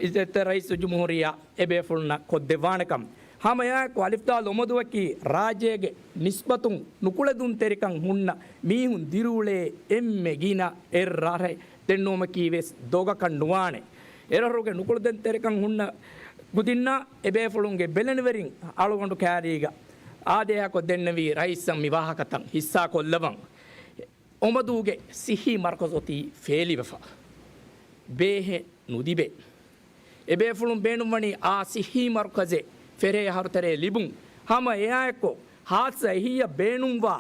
އިއްޒަތްތެރި ރައީސުލްޖުމްހޫރިއްޔާ އެބޭފުޅުންނަށް ކޮށްދެއްވާނެކަން. ހަމައެއާއެކު އަލިފްދާލް އޮމަދުއަކީ ރާއްޖޭގެ ނިސްބަތުން ނުކުޅެދުންތެރިކަން ހުންނަ މީހުން ދިރިއުޅޭ އެންމެ ގިނަ އެއް ރަށެއް ދެންނުވުމަކީ ވެސް ދޮގަކަށް ނުވާނެ. އެރަށުގެ ނުކުޅެދުންތެރިކަން ހުންނަ ކުދިންނާ އެބޭފުޅުންގެ ބެލެނިވެރިން އަޅުގަނޑު ކާރީގަ އާދޭހަކޮށް ދެންނެވީ ރައީސަށް މި ވާހަކަތައް ހިއްސާކޮށްލަވަން. އޮމަދޫގެ ސިއްހީ މަރުކަޒު އޮތީ ފޭލިވެފަ. ބޭހެއް ނުލިބޭ. އެބޭފުޅުން ބޭނުންވަނީ އާ ސިއްހީ މަރުކަޒެއް ފެށޭ އަހަރުތެރޭ ލިބުން. ހަމަ އެއާއެއްކޮށް ހާއްސަ އެހީއަށް ބޭނުންވާ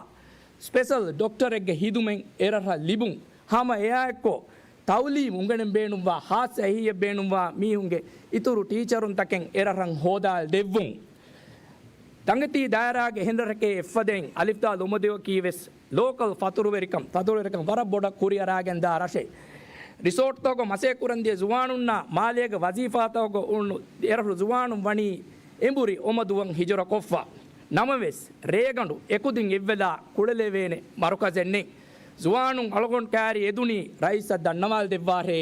ސްޕެޝަލް ޑޮކްޓަރެއްގެ ހިދުމަތް އެރަށަށް ލިބުން. ހަމަ އެއާއެއްކޮށް ތައުލީމް އުނގެނެން ބޭނުންވާ ހާއްސަ އެހީއަށް ބޭނުންވާ މީހުންގެ އިތުރު ޓީޗަރުންތަކެއް އެރަށަށް ހޯދާލަދެއްވުން. ދަނގެތީ ދާއިރާގެ އެހެން ރަށެކޭ އެއްފަދައިން އަލިފްދާލް އޮމަދުއަކީ ވެސް ލޯކަލް ފަތުރުވެރިކަން، ފަތުރުވެރިކަން ވަރަށް ބޮޑަށް ކުރިއަރާގެންދާ ރަށެއް. ރިސޯޓްތަކުގަ މަސައްކަތް ކުރަންދިޔަ ޒުވާނުންނާ މާލޭގެ ވަޒީފާތަކުގަ އުޅުނު އެރަށު ޒުވާނުން ވަނީ އެނބުރި އޮމަދުއަށް ހިޖުރަ ކޮށްފަ. ނަމަވެސް، ރޭގަނޑު އެކުދިން އެއްވެލާ ކުޅެލެވޭނެ މަރުކަޒެއް ނެތް. ޒުވާނުން އަޅުގަނޑު ކާރި އެދުނީ ރައީސަށް ދަންނަވާލަދެއްވާށޭ.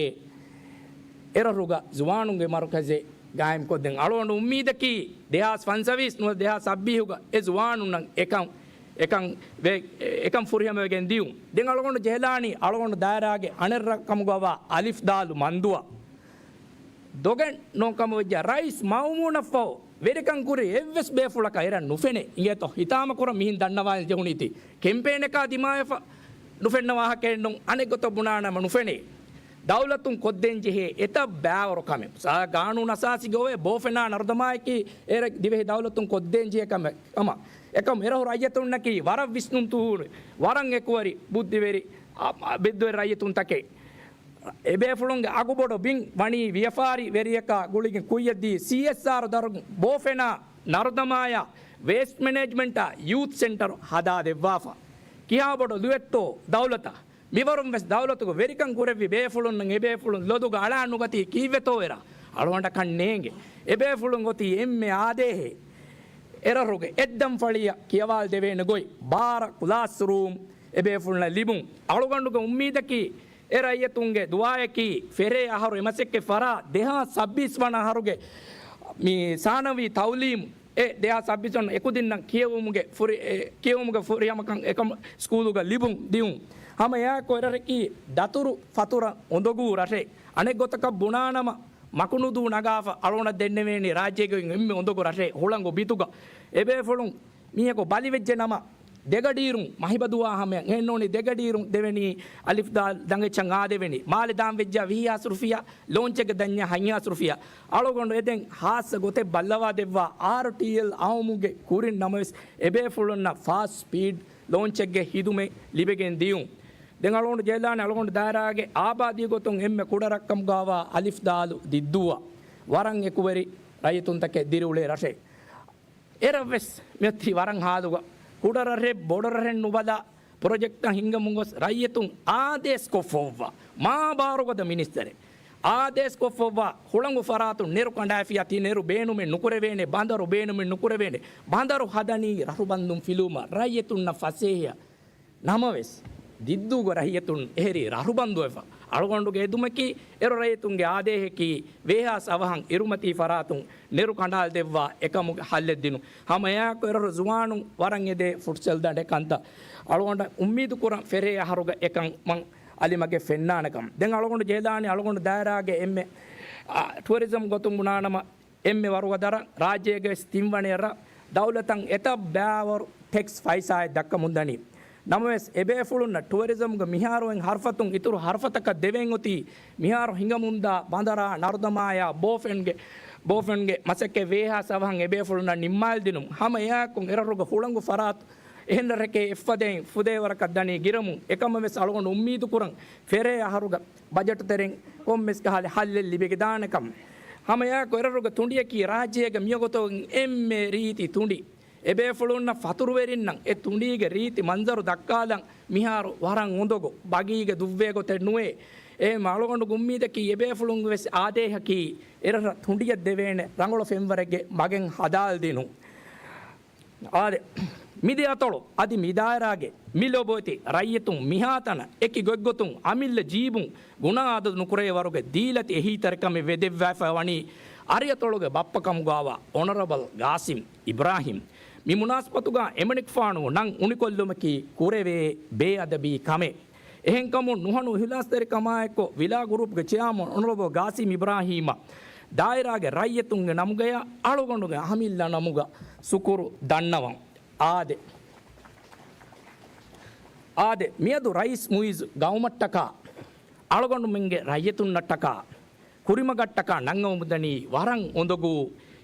އެރަށުގަ ޒުވާނުންގެ މަރުކަޒެއް ގާއިމްކޮށްދޭން. އަޅުގަނޑު އުއްމީދަކީ، ދެހާސް ފަންސަވީސް ނުވަތަ ދެހާސް ސައްބީހުގަ އެ ޒުވާނުންނަށް އެކަން، އެކަން ވެ-، އެކަން ފުރިހަމަވެގެން ދިޔުން. ދެން އަޅުގަނޑު ޖެހިލާނީ، އަޅުގަނޑު ދާއިރާގެ އަނެއް ރަށް ކަމުގަވާ އަލިފްދާލު މަންދުއަށް. ދޮގެއް ނޯން ކަމަށް ވެއްޖެ ރައީސް މައުމޫނަށްފަހު ވެރިކަން ކުރި އެއްވެސް ބޭފުޅަކަށް އެރަށް ނުފެނޭ. އިނގޭތޯ ހިތާމަކުރަން މިހެން ދަންނަވާލަން ޖެހުނީތީ. ކެމްޕޭނަކާ ދިމާވެފަ ނުފެންނަ ވާހަކައެއް ނޫން. އަނެއް ގޮތަށް ބުނާނަމަ ނުފެނޭ. ދައުލަތުން ކޮށްދޭން ޖެހޭ އެތައް ބައިވަރު ކަމެއް. ސާ ގާނޫނު އަސާސީގަ އޮވޭ ބޯފެނާ ނަރުދަމާއަކީ އެރަށް ދިވެހި ދައުލަތުން ކޮށްދޭން ޖެހޭ ކަމެއް. ކަމަށް. އެކަމް އެރަށު ރައްޔިތުންނަކީ ވަރަށް ވިސްނުން ތޫރި، ވަރަށް އެކުވެރި ބުއްދިވެރި، އަ، އަ، ބިއްދުވެރި ރައްޔިތުންތަކެއް. އެބޭފުޅުންގެ އަގުބޮޑު ބިން ވަނީ ވިޔަފާރި ވެރިޔަކާ ގުޅިގެން ކުއްޔަށްދީ ސީއެސްއާރު ދަރުން ބޯފެނާ ނަރުދަމާޔާ ވޭސްޓް މެނޭޖްމަންޓާ ޔޫތް ސެންޓަރު ހަދާ ދެއްވާފަ. ކިހާ ބޮޑު ލުޔެއްތޯ ދައުލަތަށް. މިވަރުން ވެސް ދައުލަތުގެ ވެރިކަން ކުރެއްވި ބޭފުޅުންނަށް އެބޭފުޅުން ލޮދުގަ އަޅާ ނުގަތީ ކީއްވެތޯ އެރަށް. އަޅުގަނޑަކަށް ނޭނގެ. އެބޭފުޅުން އޮތީ އެންމެ އާދޭހޭ. އެރަށުގެ އެއްދަންފަޅިއަށް ކިޔަވާލަދެވޭނެ ގޮތް ބާރަ ކްލާސްރޫމް އެބޭފުޅުންނަށް ލިބުން. އަޅުގަނޑުގެ އުއްމީދަކީ، އެ ރައްޔިތުންގެ ދުޢާއަކީ، ފެށޭ އަހަރު އެ މަސައްކަތް ފަރާ، ދެހާސް ސައްބީސް ވަނަ އަހަރުގެ މި ސާނަވީ ތައުލީމް އެ ދެހާސް ސައްބީސް ވަނަ އެކުދިންނަށް ކިޔެވުމުގެ ފުރި-، އެ، ކިޔެވުމުގެ ފުރިހަމަކަން އެކަމަށް ސްކޫލުގަ ލިބުން ދިއުން. ހަމަ އެއާއެކު އެރަށަކީ ދަތުރު ފަތުރަށް އުނދަގޫ ރަށެއް. އަނެއް ގޮތަކަށް ބުނާނަމަ، މަކުނުދޫ ނަގާފަ އަޅުގަނޑަށް ދެންނެވޭނީ ރާއްޖޭގައި އެންމެ އުނދަގޫ ރަށެއް ހުޅަނގު ބިތުގަ. އެބޭފުޅުން މީހަކު ބަލިވެއްޖެ ނަމަ، ދެގަޑިއިރުން މަހިބަދުވާ ހަމަޔަށް އެހެންނޫނީ ދެގަޑިއިރުން ދެވެނީ އަލިފް ދާލް ދަނގެއްޗަށް އާދެވެނީ. މާލެ ދާން ވެއްޖާ ވިހި ހާސް ރުފިޔާ، ލޯންޗެއްގެ ދަންޏާ ހަތް ހާސް ރުފިޔާ. އަޅުގަނޑު އެދެން ހާއްސަ ގޮތެއް ބައްލަވާ ދެއްވާ އާރްޓީއެލް އައުމުގެ ކުރިން ނަމަވެސް އެބޭފުޅުންނަށް ފާސްޓް ސްޕީޑް ލޯންޗެއްގެ ހިދުމަތް ލިބެގެން ދިޔުން. ދެން އަޅުގަނޑު ޖެހިލާނެ އަޅުގަނޑު ދާއިރާގެ އާބާދީ ގޮތުން އެންމެ ކުޑަ ރަށްކަމުގައިވާ އަލިފް ދާލު ދިއްދޫއަށް. ވަރަށް އެކުވެރި ރައްޔިތުންތަކެއް ދިރިއުޅޭ ރަށެއް. އެރަށްވެސް މިއޮތީ ވަރަށް ހާލުގަ. ކުޑަ ރަށެއް ބޮޑު ރަށެއް ނުބަލާ، ޕްރޮޖެކްޓްތައް ހިންގަމުން ގޮސް ރައްޔިތުން އާދޭސްކޮށްފަ އޮއްވާ، މާ ބާރުގަދަ މިނިސްޓަރެއް އާދޭސްކޮށްފަ އޮއްވާ، ހުޅަނގު ފަރާތުން ނެރު ކަނޑާފިޔާ ތި ނެރު ބޭނުމެއް ނުކުރެވޭނެ، ބަނދަރު ބޭނުމެއް ނުކުރެވޭނެ، ބަނދަރު ހަދަނީ ރަށުބަންދުން ފިލުވުމަށް. ރައްޔިތުންނަށް ފަސޭހަ ނަމަވެސް، ދިއްދޫގެ ރައްޔިތުން އެހެރީ ރަށުބަންދުވެފަ. އަޅުގަނޑުގެ އެދުމަކީ، އޭރު ރައްޔިތުންގެ އާދޭހަކީ، ވޭހާސް އަވަހަށް އިރުމަތީ ފަރާތުން ނެރު ކަނޑާލަދެއްވާ އެކަމުގެ ހައްލެއް ދިނުން. ހަމައެއާއެކު އެރަށު ޒުވާނުން ވަރަށް އެދޭ ފުޓްސަލް ދަނޑެއް ކަންތައް. އަޅުގަނޑަށް އުއްމީދު ކުރަން ފެށޭ އަހަރުގަ އެކަން މަން އަލިމަގެ ފެންނާނެކަން. ދެން އަޅުގަނޑު ޖެހިލާނީ އަޅުގަނޑު ދާއިރާގެ އެންމެ، އާ، ޓުއަރިޒަމް ގޮތުން ބުނާނަމަ، އެންމެ ވަރުގަދަ ރަށް، ރާއްޖޭގެ ވެސް ތިންވަނަ ރަށް، ދައުލަތަށް އެތައް ބައިވަރު ޓެކްސް ފައިސާއެއް ދައްކަމުން ދަނީ. ނަމަވެސް، އެބޭފުޅުންނަށް ޓުއަރިޒަމްގެ މިހާރު އޮތް ހަރުފަތުން އިތުރު ހަރުފަތަކަށް ދެވެން އޮތީ، މިހާރު ހިނގަމުންދާ ބަނދަރާ، ނަރުދަމާޔާ، ބޯފެންގެ، ބޯފެންގެ މަސައްކަތް ވޭހާސް އަވަހަށް އެބޭފުޅުންނަށް ނިންމާލިދިނުން. ހަމަ އެއާއެކު އެރަށުގެ ހުޅަނގު ފަރާތު އެހެން ރަށެކޭ އެއްފަދައިން ފުދޭވަރަކަށް ދަނީ ގިރަމުން. އެކަމަށް ވެސް އަޅުގަނޑު އުއްމީދު ކުރަން ފެށޭ އަހަރުގަ ބަޖެޓު ތެރެއިން ކޮންމެސް ކަހަލަ ހައްލެއް ލިބިގެދާނެކަން. ހަމައެއާއެކު އެރަށުގެ ތުނޑިއަކީ ރާއްޖޭގެ މިވަގުތު އެންމެ ރީތި ތުނޑި. އެބޭފުޅުންނަށް ފަތުރުވެރިންނަށް އެ ތުނޑީގެ ރީތި މަންޒަރު ދައްކާލަން މިހާރު ވަރަށް އުނދަގޫ، ބަގީގެ ދުއްވޭ ގޮތެއް ނުވޭ. އެހެން އަޅުގަނޑުގެ އުއްމީދަކީ އެބޭފުޅުންގެ ވެސް އާދޭހަކީ އެރަށަށް ތުނޑިއަށް ދެވޭނެ ރަނގަޅު ފެންވަރެއްގެ މަގެއް ހަދާލަދިނުން. އާދެ، މިދިޔަ އަތޮޅު އަދި މި ދާއިރާގެ މި ލޮބުވެތި ރައްޔިތުން މިހާތަނަށް އެކި ގޮތްގޮތުން އަމިއްލަ ޖީބުން ގުނާ އަދަދު ނުކުރޭ ވަރުގެ ދީލަތި އެހީތެރިކަމެއް ވެދެއްވާފަ ވަނީ އަރިއަތޮޅުގެ ބައްޕަކަމުގައިވާ އޮނަރަބަލް ގާސިމް އިބްރާހިމް. މި މުނާސަބަތުގަ އެމަނިކުފާނު ނަން އުނިކޮށްލުމަކީ ކުރެވޭ ބޭއަދަބީ ކަމެއް. އެހެންކަމުން ނުހަނު އިހުލާސްތެރިކަމާއެއްކޮށް ވިލާ ގުރޫޕްގެ ޗެއާމަން އޮނަރަބަލް ގާސިމް އިބްރާހީމަށް ދާއިރާގެ ރައްޔިތުންގެ ނަމުގަޔާ އަޅުގަނޑުގެ އަމިއްލަ ނަމުގަ ޝުކުރު ދަންނަވަން. އާދެ، އާދެ، މިއަދު ރައީސް މުއިއްޒު ގައުމަށްޓަކާ، އަޅުގަނޑުމެންގެ ރައްޔިތުންނަށްޓަކާ، ކުރިމަގަށްޓަކާ ނަންގަވަމުންދަނީ ވަރަށް އުނދަގޫ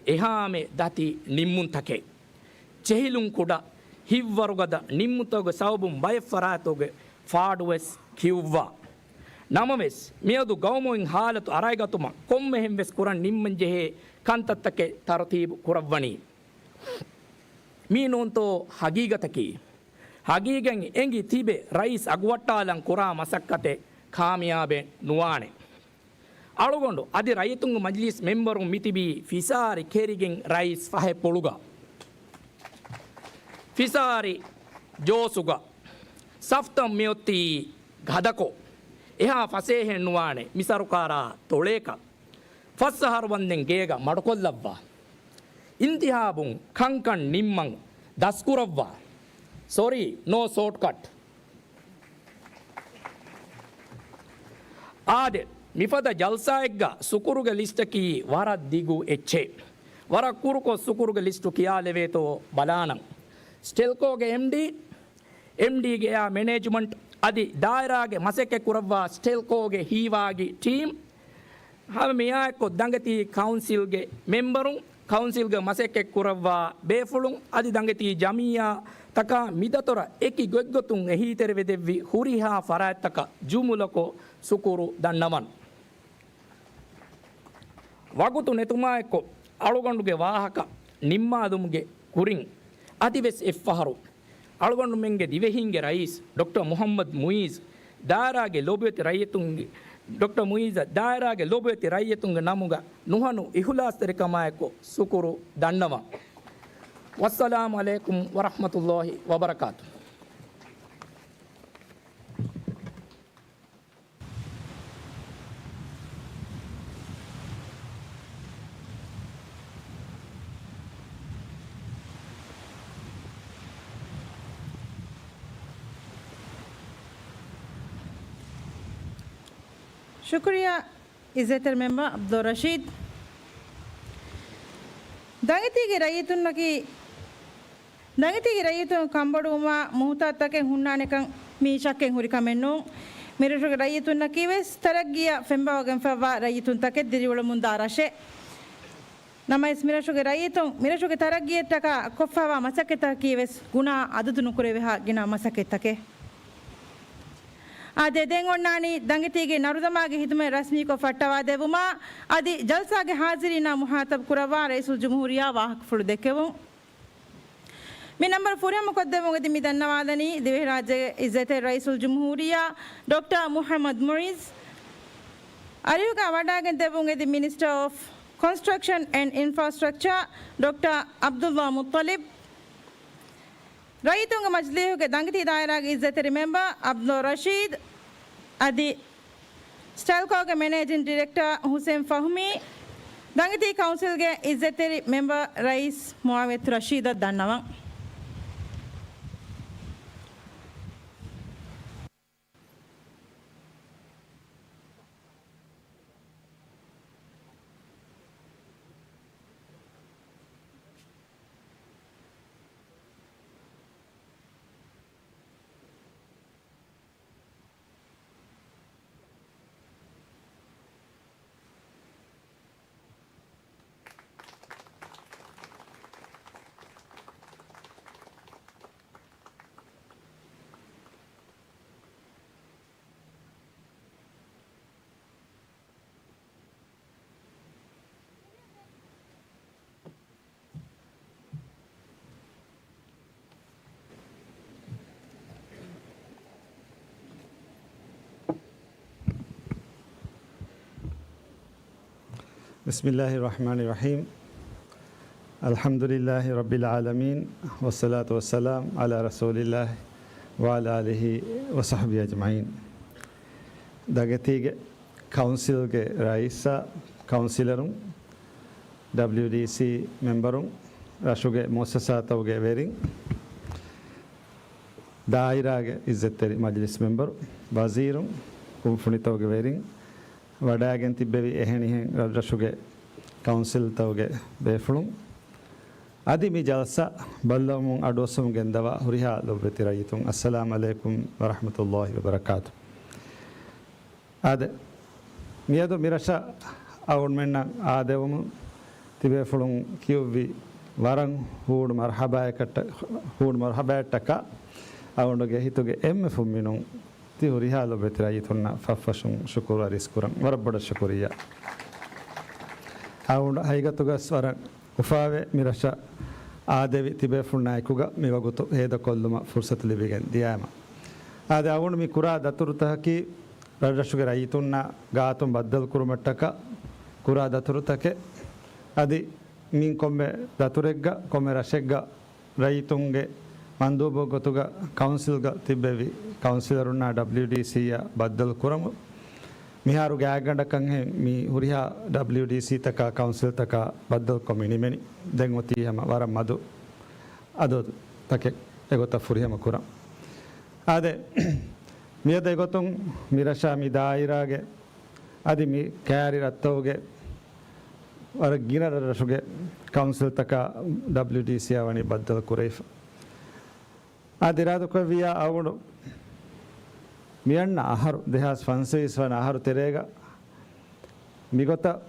އެހާމެ ދަތި ނިންމުންތަކެއް. ޖެހިލުން ކުޑަ ހިތްވަރުގަދަ ނިންމުތަކުގެ ސަބަބުން ބައެއް ފަރާތުގެ ފާޑުވެސް ކިޔުއްވާ. ނަމަވެސް، މިއަދު ގައުމުއިން ހާލަތު އަރައިގަތުމަށް ކޮންމެހެން ވެސް ކުރަން ނިންމަންޖެހޭ ކަންތައްތަކެއް ތަރުތީބު ކުރައްވަނީ. މީ ނޫންތޯ ހަގީގަތަކީ؟ ހަގީގަތް އެނގި ތިބެ ރައީސް އަގުވައްޓާލަން ކުރާ މަސައްކަތެއް ކާމިޔާބެއް ނުވާނެ. އަޅުގަނޑު އަދި ރައްޔިތުންގެ މަޖިލީސް މެމްބަރުން މިތިބީ ފިސާރި ކެރިގެން ރައީސް ފަހެއް ޕުޅުގަ. ފިސާރި ޖޯސުގަ. ސަފްތައް މިއޮތީ ގަދަކޮށް. އެހާ ފަސޭހައެއް ނުވާނެ މި ސަރުކާރާ ތޮޅޭކަށް. ފަސް އަހަރު ވަންދެން ގޭގަ މަޑުކޮށްލައްވާ. އިންތިހާބުން ކަންކަން ނިންމަން ދަސްކުރައްވާ. ސޮރީ، ނޯ ޝޯޓްކަޓް. އާދެ، މިފަދަ ޖަލްސާއެއްގަ ސުކުރުގެ ލިސްޓަކީ ވަރަށް ދިގު އެއްޗެއް. ވަރަށް ކުރުކޮށް ސުކުރުގެ ލިސްޓު ކިޔާލެވޭތޯ ބަލާނަން. ސްޓެލްކޯގެ އެމްޑީ، އެމްޑީގެ އެއާ މެނޭޖްމަންޓް އަދި ދާއިރާގެ މަސައްކަތް ކުރައްވާ ސްޓެލްކޯގެ ހީވާގި ޓީމް، ހަމަ މިއާއެއްކޮށް ދަނގަތީ ކައުންސިލްގެ މެމްބަރުން، ކައުންސިލްގެ މަސައްކަތް ކުރައްވާ ބޭފުޅުން އަދި ދަނގަތީ ޖަމިއްޔާ ތަކާ މިދަތުރަށް އެކި ގޮތްގޮތުން އެހީތެރިވެދެއްވި ހުރިހާ ފަރާތްތަކަށް ޖުމުލަކޮށް ޝުކުރު ދަންނަވަން. ވަގުތު ނެތުމާއެއްކޮށް އަޅުގަނޑުގެ ވާހަކަ ނިންމާލުމުގެ ކުރިން އަދިވެސް އެއްފަހަރު އަޅުގަނޑުމެންގެ ދިވެހިންގެ ރައީސް ޑޮކްޓަރ މުޙައްމަދު މުއީޒް ދާއިރާގެ ލޯބިވެތި ރައްޔިތުންގެ، ޑޮކްޓަރ މުއީޒަށް ދާއިރާގެ ލޯބިވެތި ރައްޔިތުންގެ ނަމުގަ ނުހަނު އިޚްލާޞްތެރިކަމާއެކު ޝުކުރު ދަންނަވަން. ވައްސަލާމު ޢަލައިކުމް ވަރަޙްމަތުﷲި ވަބަރަކާތުހު. ޝުކުރިއްޔާ އިއްޒަތްތެރި މެމްބަރ ޢަބްދުއްރަޝީދު. ދަނގިތީގެ ރައްޔިތުންނަކީ، ދަނގިތީގެ ރައްޔިތުން ކަންބޮޑުވުމާ މުހުތާޖުތަކެއް ހުންނާނެކަން މީ ޝައްކެއް ހުރި ކަމެއް ނޫން. މިރަށުގެ ރައްޔިތުންނަކީވެސް ތަރައްގީއަށް ފެންބާވައިގެންފައިވާ ރައްޔިތުންތަކެއް ދިރިއުޅެމުންދާ ރަށެއް. ނަމަވެސް މިރަށުގެ ރައްޔިތުން މިރަށުގެ ތަރައްގީއަށްޓަކާ ކޮށްފައިވާ މަސައްކަތްތަކަކީވެސް ގުނާ އަދަދު ނުކުރެވޭހާ ގިނަ މަސައްކަތްތަކެއް. އާދެ، ދެން އޮންނާނީ ދަނގިތީގެ ނަރުދަމާގެ ހިދުމަތް ރަސްމީކޮށް ފައްޓަވާދެއްވުމާ، އަދި ޖަލްސާގެ ޙާޟިރީންނާ މުޚާޠަބު ކުރައްވާ ރައީސުލްޖުމްހޫރިއްޔާ ވާހަކަފުޅު ދެއްކެވުން. މި ނަންބަރު ފުރިހަމަކޮށްދެއްވުން އެދި މި ދަންނަވާލަނީ، ދިވެހިރާއްޖޭގެ އިއްޒަތްތެރި ރައީސުލްޖުމްހޫރިއްޔާ ޑޮކްޓަރ މުޙައްމަދު މުޢިއްޒު، އަރިހުގަ ވަޑައިގެން ދެއްވުން އެދި މިނިސްޓަރ އޮފް ކޮންސްޓްރަކްޝަން އެންޑް އިންފްރާސްޓްރަކްޗާ ޑޮކްޓަރ ޢަބްދުﷲ މުއްޠަލިބް، ރައްޔިތުންގެ މަޖިލީހުގެ ދަނގިތީ ދާއިރާގެ އިއްޒަތްތެރި މެމްބަރ ޢަބްދުއްރަޝީދު އަދި ސްޓެލްކޯގެ މެނޭޖިން ޑިރެކްޓަރ ޙުސެން ފަހުމީ، ދަނގިތީ ކައުންސިލްގެ އިއްޒަތްތެރި މެމްބަރ ރައީސް މުޢާވިޔަތު ރަޝީދަށް ދަންނަވަން. بسم الله الرحمن الرحيم. الحمد لله رب العالمين، والصلاة والسلام على رسول الله وعلى آله وصحبه أجمعين. ދަނގިތީގެ ކައުންސިލްގެ ރައީސާ، ކައުންސިލަރުން، ޑަބްލިޔުޑީސީ މެމްބަރުން، ރަށުގެ މުއައްސަސާތަކުގެ ވެރިން، ދާއިރާގެ އިއްޒަތްތެރި މަޖިލިސް މެމްބަރު، ވަޒީރުން، ކުންފުނިތަކުގެ ވެރިން، ވަޑައިގެން ތިއްބެވި އެހެނިހެން ރަށްރަށުގެ ކައުންސިލްތަކުގެ ބޭފުޅުން، އަދި މި ޖަލްސާ ބައްލަވަމުން އަޑުއައްސަމުން ގެންދަވާ ހުރިހާ ލޮބުވެތި ރައްޔިތުން، އައްސަލާމް ޢަލައިކުމް ވަރަޙްމަތުﷲ ވަބަރަކާތު. އާދެ، މިއަދު މިރަށަށް އަޅުގަނޑުމެންނަށް އާދެވުމުން ތިބޭފުޅުން ކިޔުއްވި ވަރަށް ހޫނު މަރުޙަބާއަކަށްޓަ-، ހޫނު މަރުޙަބާއަށްޓަކާ އަޅުގަނޑުގެ ހިތުގެ އެންމެ ފުންމިނުން ތި ހުރިހާ ލޮބުވެތި ރައްޔިތުންނަށް ފަށްފަށުން ޝުކުރު އަރިސް ކުރަން. ވަރަށް ބޮޑަށް ޝުކުރިއްޔާ. އަޅުގަނޑު ހަގީގަތުގަސް ވަރަށް އުފާވޭ މިރަށަށް އާދެވި ތިބޭފުޅުންނާއެކުގަ މިވަގުތު ހޭދަކޮށްލުމަށް ފުރުސަތު ލިބިގެން ދިޔައިމަ. އާދެ، އަޅުގަނޑު މި ކުރާ ދަތުރުތަކަކީ ރަށްރަށުގެ ރައްޔިތުންނާ ގާތުން ބައްދަލުކުރުމަށްޓަކާ ކުރާ ދަތުރުތަކެއް. އަދި މިން ކޮންމެ ދަތުރެއްގަ، ކޮންމެ ރަށެއްގަ ރައްޔިތުންގެ މަންދޫބު ގޮތުގަ ކައުންސިލްގަ ތިއްބެވި ކައުންސިލަރުންނާ ޑަބްލިޔުޑީސީއަށް ބައްދަލު ކުރަމު، މިހާރު ގާތްގަނޑަކަށްހެން މި ހުރިހާ ޑަބްލިޔުޑީސީތަކާ ކައުންސިލްތަކާ ބައްދަލުކޮށް މި ނިމެނީ. ދެން އޮތީ ހަމަ ވަރަށް މަދު އަދަދުތަކެއް އެގޮތަށް ފުރިހަމަ ކުރަން. އާދެ، މިއަދު އެގޮތުން މިރަށާ މި ދާއިރާގެ އަދި މި ކައިރި ރަށްތަކުގެ ވަރަށް ގިނަ ރަށްރަށުގެ ކައުންސިލްތަކާ ޑަބްލިޔުޑީސީއާ ވަނީ ބައްދަލު ކުރެވިފަ. އާދެ، އިރާދަކުރެއްވިއްޔާ އަޅުގަނޑު މިއަންނަ އަހަރު، ދެހާސް ފަންސަވީސް ވަނަ އަހަރު ތެރޭގަ މިގޮތަށް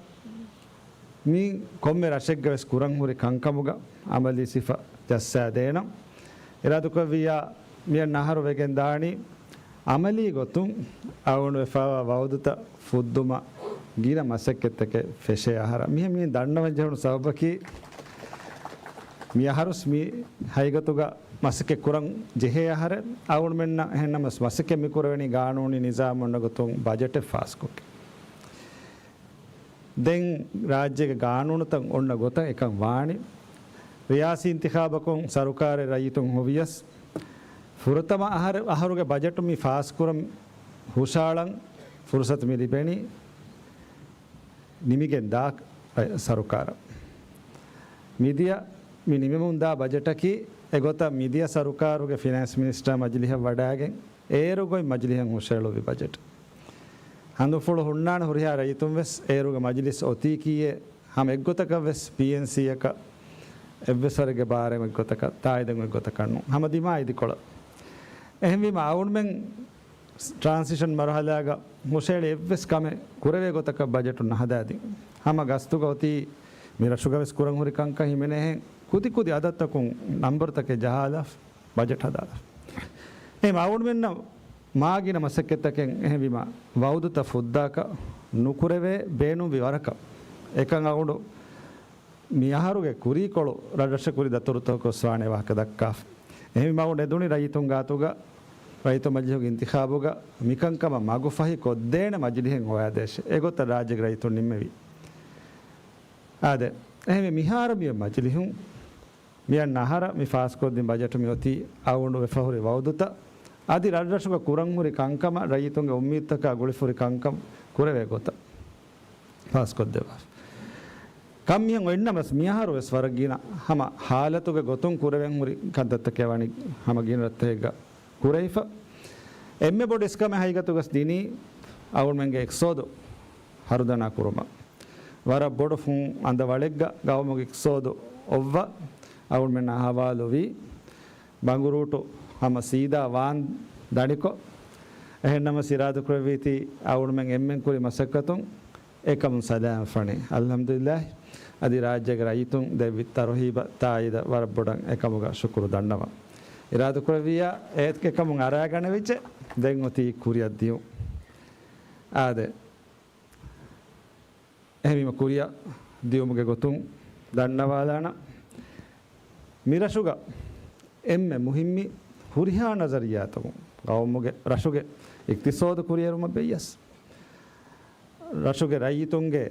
މި ކޮންމެ ރަށެއްގަ ވެސް ކުރަން ހުރި ކަންކަމުގަ އަމަލީ ސިފަ ޖައްސާދޭނަން. އިރާދަކުރެއްވިއްޔާ މިއަންނަ އަހަރު ވެގެން ދާނީ އަމަލީ ގޮތުން އަޅުގަނޑު ވެފައިވާ ވައުދުތައް ފުއްދުމަށް ގިނަ މަސައްކަތްތަކެއް ފެށޭ އަހަރަށް. މިހެން މިހެން ދަންނަވަން ޖެހުނު ސަބަބަކީ، މި އަހަރުސް މި ހަގީގަތުގަ މަސައްކަތް ކުރަން ޖެހޭ އަހަރެއް. އަޅުގަނޑުމެންނަށް އެހެންނަމަސް މަސައްކަތް މި ކުރެވެނީ ގާނޫނީ ނިޒާމު އޮންނަ ގޮތުން ބަޖެޓެއް ފާސްކޮށްގެން. ދެން ރާއްޖޭގެ ގާނޫނުތައް އޮންނަ ގޮތަށް އެކަން ވާނީ. ރިޔާސީ އިންތިޚާބަކުން ސަރުކާރެއް ރައްޔިތުން ހޮވިޔަސް، ފުރަތަމަ އަހަރެއް، އަހަރުގެ ބަޖެޓު މި ފާސްކުރަން ހުށައަޅަން ފުރުސަތު މި ލިބެނީ ނިމިގެން ދާ ސަރުކާރަށް. މިދިޔަ މި ނިމެމުން ދާ ބަޖެޓަކީ އެގޮތަށް މިދިޔަ ސަރުކާރުގެ ފިނޭންސް މިނިސްޓާ މަޖިލިހަށް ވަޑައިގެން އޭރު ގޮތް މަޖިލިހަށް ހުށައެޅުއްވި ބަޖެޓް. ހަނދުފުޅު ހުންނާނެ ހުރިހާ ރައްޔިތުން ވެސް އޭރުގެ މަޖިލިސް އޮތީކީއޭ ހަމަ އެއްގޮތަކަށް ވެސް ޕީއެންސީއަކަށް އެއްވެސް ވަރެއްގެ ބާރެއް އެއްގޮތަކަށް ތާއީދެއް އެއްގޮތަކަށް ނޫން. ހަމަ ދިމާ އިދިކޮޅަށް. އެހެންވީމަ އަޅުމެން ޓްރާންސިޝަން މަރުހަލާގަ ހުށައެޅި އެއްވެސް ކަމެއް ކުރެވޭ ގޮތަކަށް ބަޖެޓު ނަހަދާދިން. ހަމަ ގަސްތުގަ އޮތީ މިރަށުގަ ވެސް ކުރަން ހުރި ކަންކަން ހިމެނޭހެން ކުދި ކުދި އަދަދްތަކުން ނަންބަރުތަކެއް ޖަހާލާފަ ބަޖެޓް ހަދާލާފަ. އެހެން އަޅުމެންނަށް މާ ގިނަ މަސައްކަތްތަކެއް އެހެންވީމަ ވައުދުތައް ފުއްދާކަށް ނުކުރެވޭ ބޭނުންވި ވަރަކަށް. އެކަން އަޅު މި އަހަރުގެ ކުރީކޮޅު ރަށްރަށަށް ކުރި ދަތުރުތަކުގަ ވާނެ ވާހަކަ ދައްކާފަ. އެހެންވީމަ އަޅު އެދުނި ރައްޔިތުން ގާތުގަ ރައްޔިތު މަޖިލިހުގެ އިންތިޚާބުގަ މިކަންކަމަށް މަގުފަހި ކޮށްދޭނެ މަޖިލިހެއް ހޮވާދޭށޭ. އެގޮތަށް ރާއްޖޭގެ ރައްޔިތުން ނިންމެވީ. އާދެ، އެހެންވެ މިހާރު މި މަޖިލިހުން މިއަންނަ އަހަރަށް މި ފާސްކޮށްދިން ބަޖެޓު މި އޮތީ އަޅުގަނޑު ވެފަހުރި ވައުދުތައް އަދި ރަށްރަށުގަ ކުރަންހުރި ކަންކަމަށް ރައްޔިތުންގެ އުއްމީދުތަކާ ގުޅިފަހުރި ކަންކަން ކުރެވޭ ގޮތަށް ފާސްކޮށްދެއްވާފަ. ކަން މިހެން އޮތްނަމަސް މިއަހަރު ވެސް ވަރަށް ގިނަ ހަމަ ހާލަތުގެ ގޮތުން ކުރެވެން ހުރި ކަންތައްތަކެއް ވަނީ ހަމަ ގިނަ ރަށްތަކެއްގަ ކުރެވިފަ. އެންމެ ބޮޑު އިސްކަމެއް ހަގީގަތުގަސް ދިނީ އަޅުމެންގެ އިޤްތިޞާދު ހަރުދަނާ ކުރުމަށް. ވަރަށް ބޮޑު ފުން އަނދަވަޅެއްގަ ގައުމުގެ އިޤްތިޞާދު އޮއްވަ އަޅުމެންނާ ހަވާލުވީ ބަނގުރޫޓު ހަމަ ސީދާ ވާން ދަނިކޮށް. އެހެންނަމަސް އިރާދަކުރެއްވީތީ އަޅުމެން އެންމެން ކުރި މަސައްކަތުން އެކަމުން ސަލާމަތް ފަނި. އަލްޙަމްދުލިއްލާހި. އަދި ރާއްޖޭގެ ރައްޔިތުން ދެއްވި ތަރުހީބަށް ތާއީދަށް ވަރަށް ބޮޑަށް އެކަމުގަ ޝުކުރު ދަންނަވަން. އިރާދަކުރެއްވިއްޔާ އެ އެކަމުން އަރާގަނެވިއްޖެ. ދެން އޮތީ ކުރިއަށް ދިޔުން. އާދެ، އެހެންވީމަ ކުރިއަށް ދިޔުމުގެ ގޮތުން ދަންނަވާލާނަން. މިރަށުގަ އެންމެ މުހިއްމީ ހުރިހާ ނަޒަރިއްޔާތަކުން ގައުމުގެ ރަށުގެ އިޤްތިޞާދު ކުރިއެރުމަށް ބެއްޔަސް، ރަށުގެ ރައްޔިތުންގެ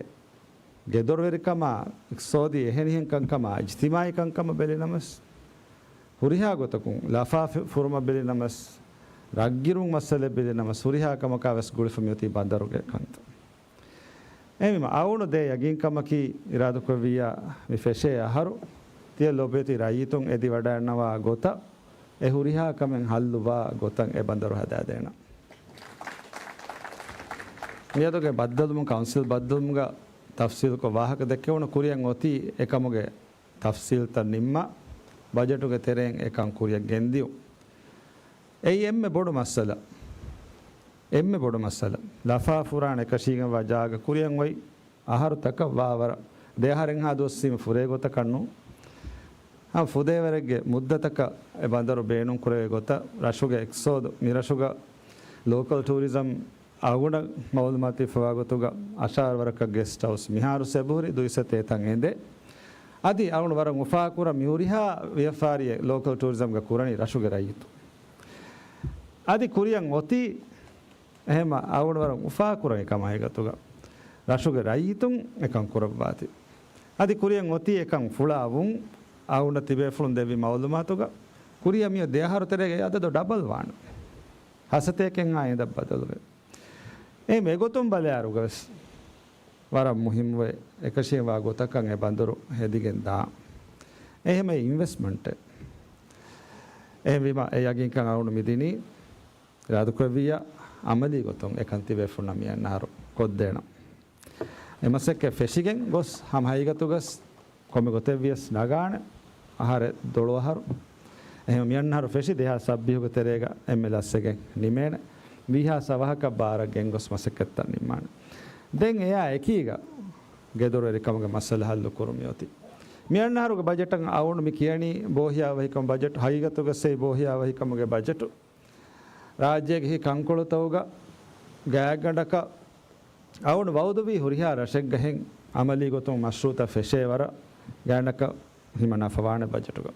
ގެދޮރުވެރިކަމާ، އިޤްތިޞާދީ އެހެނިހެން ކަންކަމާ، އިޖްތިމާޢީ ކަންކަމަށް ބެލިނަމަސް، ހުރިހާ ގޮތަކުން ލަފާ ފި-، ފުރުމަށް ބެލިނަމަސް، ރަށްގިރުން މައްސަލައެއް ބެލިނަމަސް، ހުރިހާ ކަމަކާ ވެސް ގުޅިފަ މިއޮތީ ބަނދަރުގެ ކަންތައް. އެހެންވީމަ އަޅުގަނޑު ދޭ ޔަގީންކަމަކީ އިރާދަކުރެއްވިއްޔާ މި ފެށޭ އަހަރު ތިޔަ ލޮބުވެތި ރައްޔިތުން އެދިވަޑައިގަންނަވާ ގޮތަށް އެ ހުރިހާ ކަމެއް ހައްލުވާ ގޮތަށް އެ ބަނދަރު ހަދާދޭނަން. މިއަދުގެ ބައްދަލުވުމުން، ކައުންސިލް ބައްދަލުވުމުގަ ތަފްސީލުކޮށް ވާހަކަ ދެއްކެވުނު ކުރިއަށް އޮތީ އެކަމުގެ ތަފްސީލްތައް ނިންމާ، ބަޖެޓުގެ ތެރެއިން އެކަން ކުރިއަށް ގެންދިޔުން. އެއީ އެންމެ ބޮޑު މައްސަލަ. އެންމެ ބޮޑު މައްސަލަ. ލަފާ ފުރާން އެކަށީގެންވާ ޖާގަ ކުރިއަށް އޮތް އަހަރުތަކަށް ވާވަރަށް ދެ އަހަރެއްހާ ދުވަސްވީމަ ފުރޭ ގޮތަކަށް ނޫން. ހަމަ ފުދޭވަރެއްގެ މުއްދަތަކަށް އެ ބަނދަރު ބޭނުންކުރެވޭ ގޮތަށް ރަށުގެ އިޤްތިޞާދު، މިރަށުގަ ލޯކަލް ޓޫރިޒަމް އަޅުގަނޑަށް މައުލޫމާތު ހިފަވާ ގޮތުގަ އަށާރަ ވަރަކަށް ގެސްޓް ހައުސް މިހާރު ސެބުހުރި ދުއިސައްތަ އެތަން އެނދޭ. އަދި އަޅުގަނޑު ވަރަށް އުފާކުރަން މި ހުރިހާ ވިޔަފާރިއެއް ލޯކަލް ޓޫރިޒަމްގަ ކުރަނީ ރަށުގެ ރައްޔިތުން. އަދި ކުރިއަށް އޮތީ އެހެންމަ އަޅުގަނޑު ވަރަށް އުފާކުރަން އެކަމާ އެގޮތުގަ ރަށުގެ ރައްޔިތުން އެކަން ކުރައްވާތީ. އަދި ކުރިއަށް އޮތީ އެކަން ފުޅާ ވުން. އަޅުގަނޑަށް ތިބޭފުޅުން ދެއްވި މައުލޫމާތުގަ ކުރިއަށް މިއޮތް ދެ އަހަރު ތެރޭގަ އެ އަދަދު ޑަބަލް ވާނެ. ހަސަތައެކެއްހާ އެނދަށް ބަދަލުވޭ. އެހެން އެގޮތުން ބަލާއިރުގަވެސް ވަރަށް މުހިއްމުވެ، އެކަށީގެންވާ ގޮތަކަށް އެ ބަނދަރު ހެދިގެން ދާން. އެހެން އިންވެސްޓްމަންޓެއް. އެހެންވީމަ އެ ޔަގީންކަން އަޅުގަނޑު މިދިނީ އިރާދަކުރެއްވިއްޔާ އަމަލީ ގޮތުން އެކަން ތިބޭފުޅުންނަށް މިއަންނަ އަހަރު ކޮށްދޭނަން. އެ މަސައްކަތް ފެށިގެން ގޮސް ހަމަ ހަގީގަތުގަސް ކޮންމެ ގޮތެއްވިޔަސް ނަގާނެ އަހަރެއް ދޮޅު އަހަރު. އެހެން މިއަންނަ އަހަރު ފެށި ދެހާސް ސައްބީހުގެ ތެރޭގަ އެންމެ ލަސްވެގެން ނިމޭނެ. ވީހާސް އަވަހަކަށް ބާރަށް ގެންގޮސް މަސައްކަތްތައް ނިންމާނެ. ދެން އެއާ އެކީގަ ގެދޮރުވެރިކަމުގެ މައްސަލަ ހައްލު ކުރުން މިއޮތީ. މިއަންނަ އަހަރުގެ ބަޖެޓަށް އަޅުގަނޑު މި ކިޔަނީ ބޯހިޔާވަހިކަމު ބަޖެޓް، ހަގީގަތުގަސް އެއީ ބޯހިޔާވަހިކަމުގެ ބަޖެޓު. ރާއްޖޭގެ ހި ކަންކޮޅުތަކުގަ ގާތްގަނޑަކަށް އަޅުގަނޑު ވައުދުވީ ހުރިހާ ރަށެއްގަހެން އަމަލީ ގޮތުން މަޝްރޫޢުތައް ފެށޭ ވަރަށް ގާތްގަނޑަކަށް ހިމަ ނަފަވާނެ ބަޖެޓުގަ.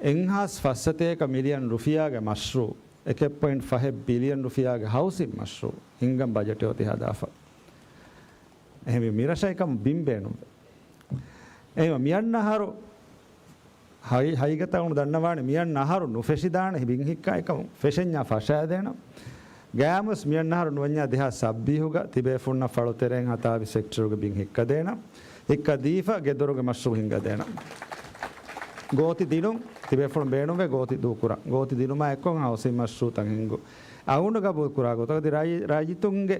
އެއްހާސް ފަސްސަތޭކަ މިލިއަން ރުފިޔާގެ މަޝްރޫޢު، އެކެއް ޕޮއިންޓް ފަހެއް ބިލިއަން ރުފިޔާގެ ހައުސިން މަޝްރޫޢު ހިންގަން ބަޖެޓެއް އޮތީ ހަދާފަ. އެހެންވީ މިރަށަށް އެކަމަށް ބިން ބޭނުންވޭ. އެހެންވީމަ މިއަންނަ އަހަރު ހައި-، ހަގީގަތަށް އަޅުގަނޑު ދަންނަވާނެ މިއަންނަ އަހަރު ނުފެށިދާނެ ބިން ހިއްކާ އެކަމު ފެށެންޏާ ފަށާދޭނަން. ގާމުސް މިއަންނަ އަހަރު ނުވަންޏާ ދެހާސް ސައްބީހުގަ ތިބޭފުޅުންނަށް ފަޅުތެރެއިން ހަތާވީސް ހެކްޓަރުގެ ބިން ހިއްކަދޭނަން. ހިއްކަދީފަ ގެދޮރުގެ މަޝްރޫޢު ހިންގަދޭނަން. ގޯތި ދިނުން ތިބޭފުޅުން ބޭނުންވޭ ގޯތި ދޫކުރަން. ގޯތި ދިނުމާ އެއްކޮށް ހައުސިން މަޝްރޫޢުތައް ހިންގު. އަޅުގަނޑު ގަބޫލުކުރާ ގޮތަށް އަދި ރައި-، ރައްޔިތުންގެ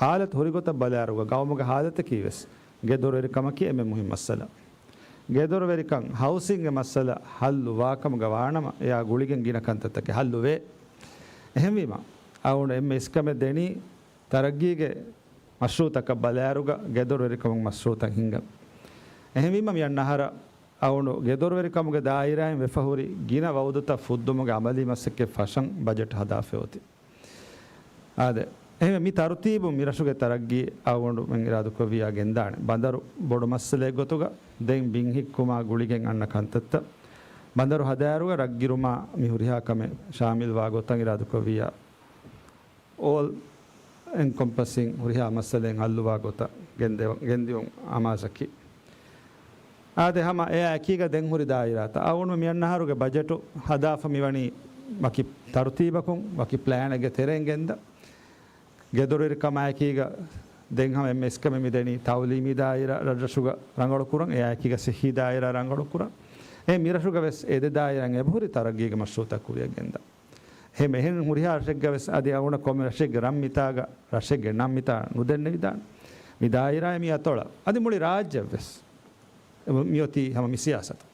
ހާލަތު ހުރި ގޮތަށް ބަލާއިރުގަ ގައުމުގެ ހާލަތަކީ ވެސް ގެދޮރުވެރިކަމަކީ އެންމެ މުހިންމު މައްސަލަ. ގެދޮރުވެރިކަން، ހައުސިންގ މައްސަލަ ހައްލު ވާކަމުގަ ވާނަމަ، އެއާ ގުޅިގެން ގިނަ ކަންތައްތަކެއް ހައްލުވޭ. އެހެންވީމަ، އަޅުގަނޑު އެންމެ އިސްކަމެއް ދެނީ ތަރައްގީގެ މަޝްރޫއުތަކަށް ބަލާއިރުގަ ގެދޮރުވެރިކަމުގެ މަޝްރޫއުތައް ހިންގަން. އެހެންވީމަ، މިއަންނަ އަހަރަށް އަޅުގަނޑު ގެދޮރުވެރިކަމުގެ ދާއިރާއިން ވެފަ ހުރި ގިނަ ވައުދުތައް ފުއްދުމުގެ އަމަލީ މަސައްކަތް ފަށަން ބަޖެޓް ހަދާފައި އޮތީ. އާދެ، އެހެންވެ، މި ތަރުތީބުން މި ރަށުގެ ތަރައްގީ އަޅުގަނޑުމެން އިރާދަކުރެއްވިއްޔާ ގެންދާނެ. ބަނދަރު ބޮޑު މައްސަލައެއް ގޮތުގަ ދެން ބިން ހިއްކުމާ ގުޅިގެން އަންނަ ކަންތައްތައް. ބަނދަރު ހަދާއިރުގަ ރަށްގިރުމާ މި ހުރިހާ ކަމެއް ޝާމިލްވާ ގޮތަށް އިރާދަކުރެއްވިއްޔާ އޯލް އެންކޮމްޕަސިން ހުރިހާ މައްސަލައެއް ހައްލުވާ ގޮތަށް ގެންދެވ-، ގެންދިޔުން އަމާޒަކީ. އާދެ، ހަމަ އެއާ އެކީގަ ދެން ހުރި ދާއިރާތައް އަޅުގަނޑު މިއަންނަ އަހަރުގެ ބަޖެޓު ހަދާފަ މިވަނީ ވަކި ތަރުތީބަކުން، ވަކި ޕްލޭނެއްގެ ތެރެއިން ގެންދަ. ގެދޮރުވެރިކަމާ އެކީގަ ދެން ހަމަ އެންމެ އިސްކަމެއް މިދެނީ ތައުލީމީ ދާއިރާ ރަށްރަށުގަ ރަނގަޅުކުރަން، އެއާ އެކީގަ ސިއްހީ ދާއިރާ ރަނގަޅުކުރަން. އެ މިރަށުގަ ވެސް އެ ދެ ދާއިރާއިން އެބަހުރި ތަރައްގީގެ މަޝްރޫއުތައް ކުރިއަށް ގެންދަން. އެހެން ހުރިހާ ރަށެއްގަ ވެސް އަދި އަޅުގަނޑަށް ކޮންމެ ރަށެއްގެ ރަށް މިތާގަ ރަށެއްގެ ނަން މިތާ ނުދެންނެވިދާނެ. މި ދާއިރާއެއް މި އަތޮޅަށް އަދި މުޅި ރާއްޖެއަށް ވެސް މިއޮތީ ހަމަ މި ސިޔާސަތު.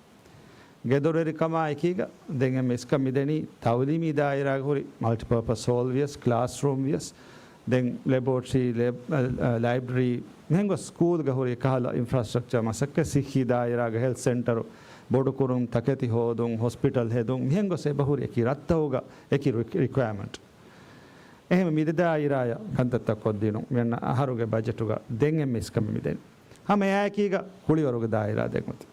ގެދޮރުވެރިކަމާ އެކީގަ ދެން އެންމެ އިސްކަން މިދެނީ ތައުލީމީ ދާއިރާގަ ހުރި މަލްޓިޕާޕަސް ހޯލް ވިޔަސް، ކްލާސްރޫމް ވިޔަސް، ދެން ލެބޯޓްރީ، ލެބް-، އަ، ލައިބްރަރީ، މިހެން ގޮސް ސްކޫލްގަ ހުރި އެކަހަލަ އިންފްރާސްޓްރަކްޗަރ މަސައްކަތް، ސިއްހީ ދާއިރާގަ ހެލްތް ސެންޓަރު ބޮޑުކުރުން، ތަކެތި ހޯދުން، ހޮސްޕިޓަލް ހެދުން، މިހެން ގޮސް އެބަހުރި އެކި ރަށްތަކުގަ އެކި ރި-، ރިކުއަރމަންޓް. އެހެން މި ދެ ދާއިރާއަށް ކަންތައްތައް ކޮށްދިނުން މިއަންނަ އަހަރުގެ ބަޖެޓުގަ ދެން އެންމެ އިސްކަމެއް މިދެނީ. ހަމަ އެއާއެކީގަ ކުޅިވަރުގެ ދާއިރާ ދެން އޮތީ.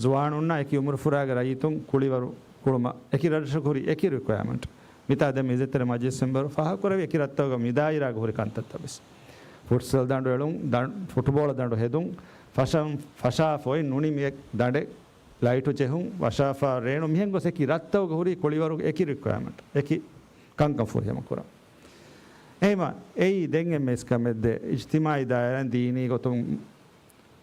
ޒުވާނުންނާ އެކި އުމުރުފުރާގެ ރައްޔިތުން ކުޅިވަރު ކުޅުމަށް އެކި ރަށްރަށަކު ހުރި އެކި ރިކުއަރމަންޓް. މިތާ ދެން މި އިއްޒަތްތެރި މަޖިލިސް މެމްބަރު ފާހަގަކުރެއްވި އެކި ރަށްތަކުގަ މި ދާއިރާގަ ހުރި ކަންތައްތައް ވެސް. ފުޓްސަލް ދަނޑު އެޅުން، ދަން-، ފުޓުބޯޅަ ދަނޑު ހެދުން، ފަށަން، ފަށާފަ އޮތް ނުނިމި ދަނޑެއް، ލައިޓު ޖެހުން، ވަށާފާ ރޭނުން، މިހެން ގޮސް އެކި ރަށްތަކުގަ ހުރި ކުޅިވަރުގެ އެކި ރިކުއަރމަންޓް، އެކި ކަންކަން ފުރިހަމަ ކުރަން. އެހެމަ އެއީ ދެން އެންމެ އިސްކަމެއް ދޭ އިޖްތިމާއީ ދާއިރާއިން ދީނީ ގޮތުން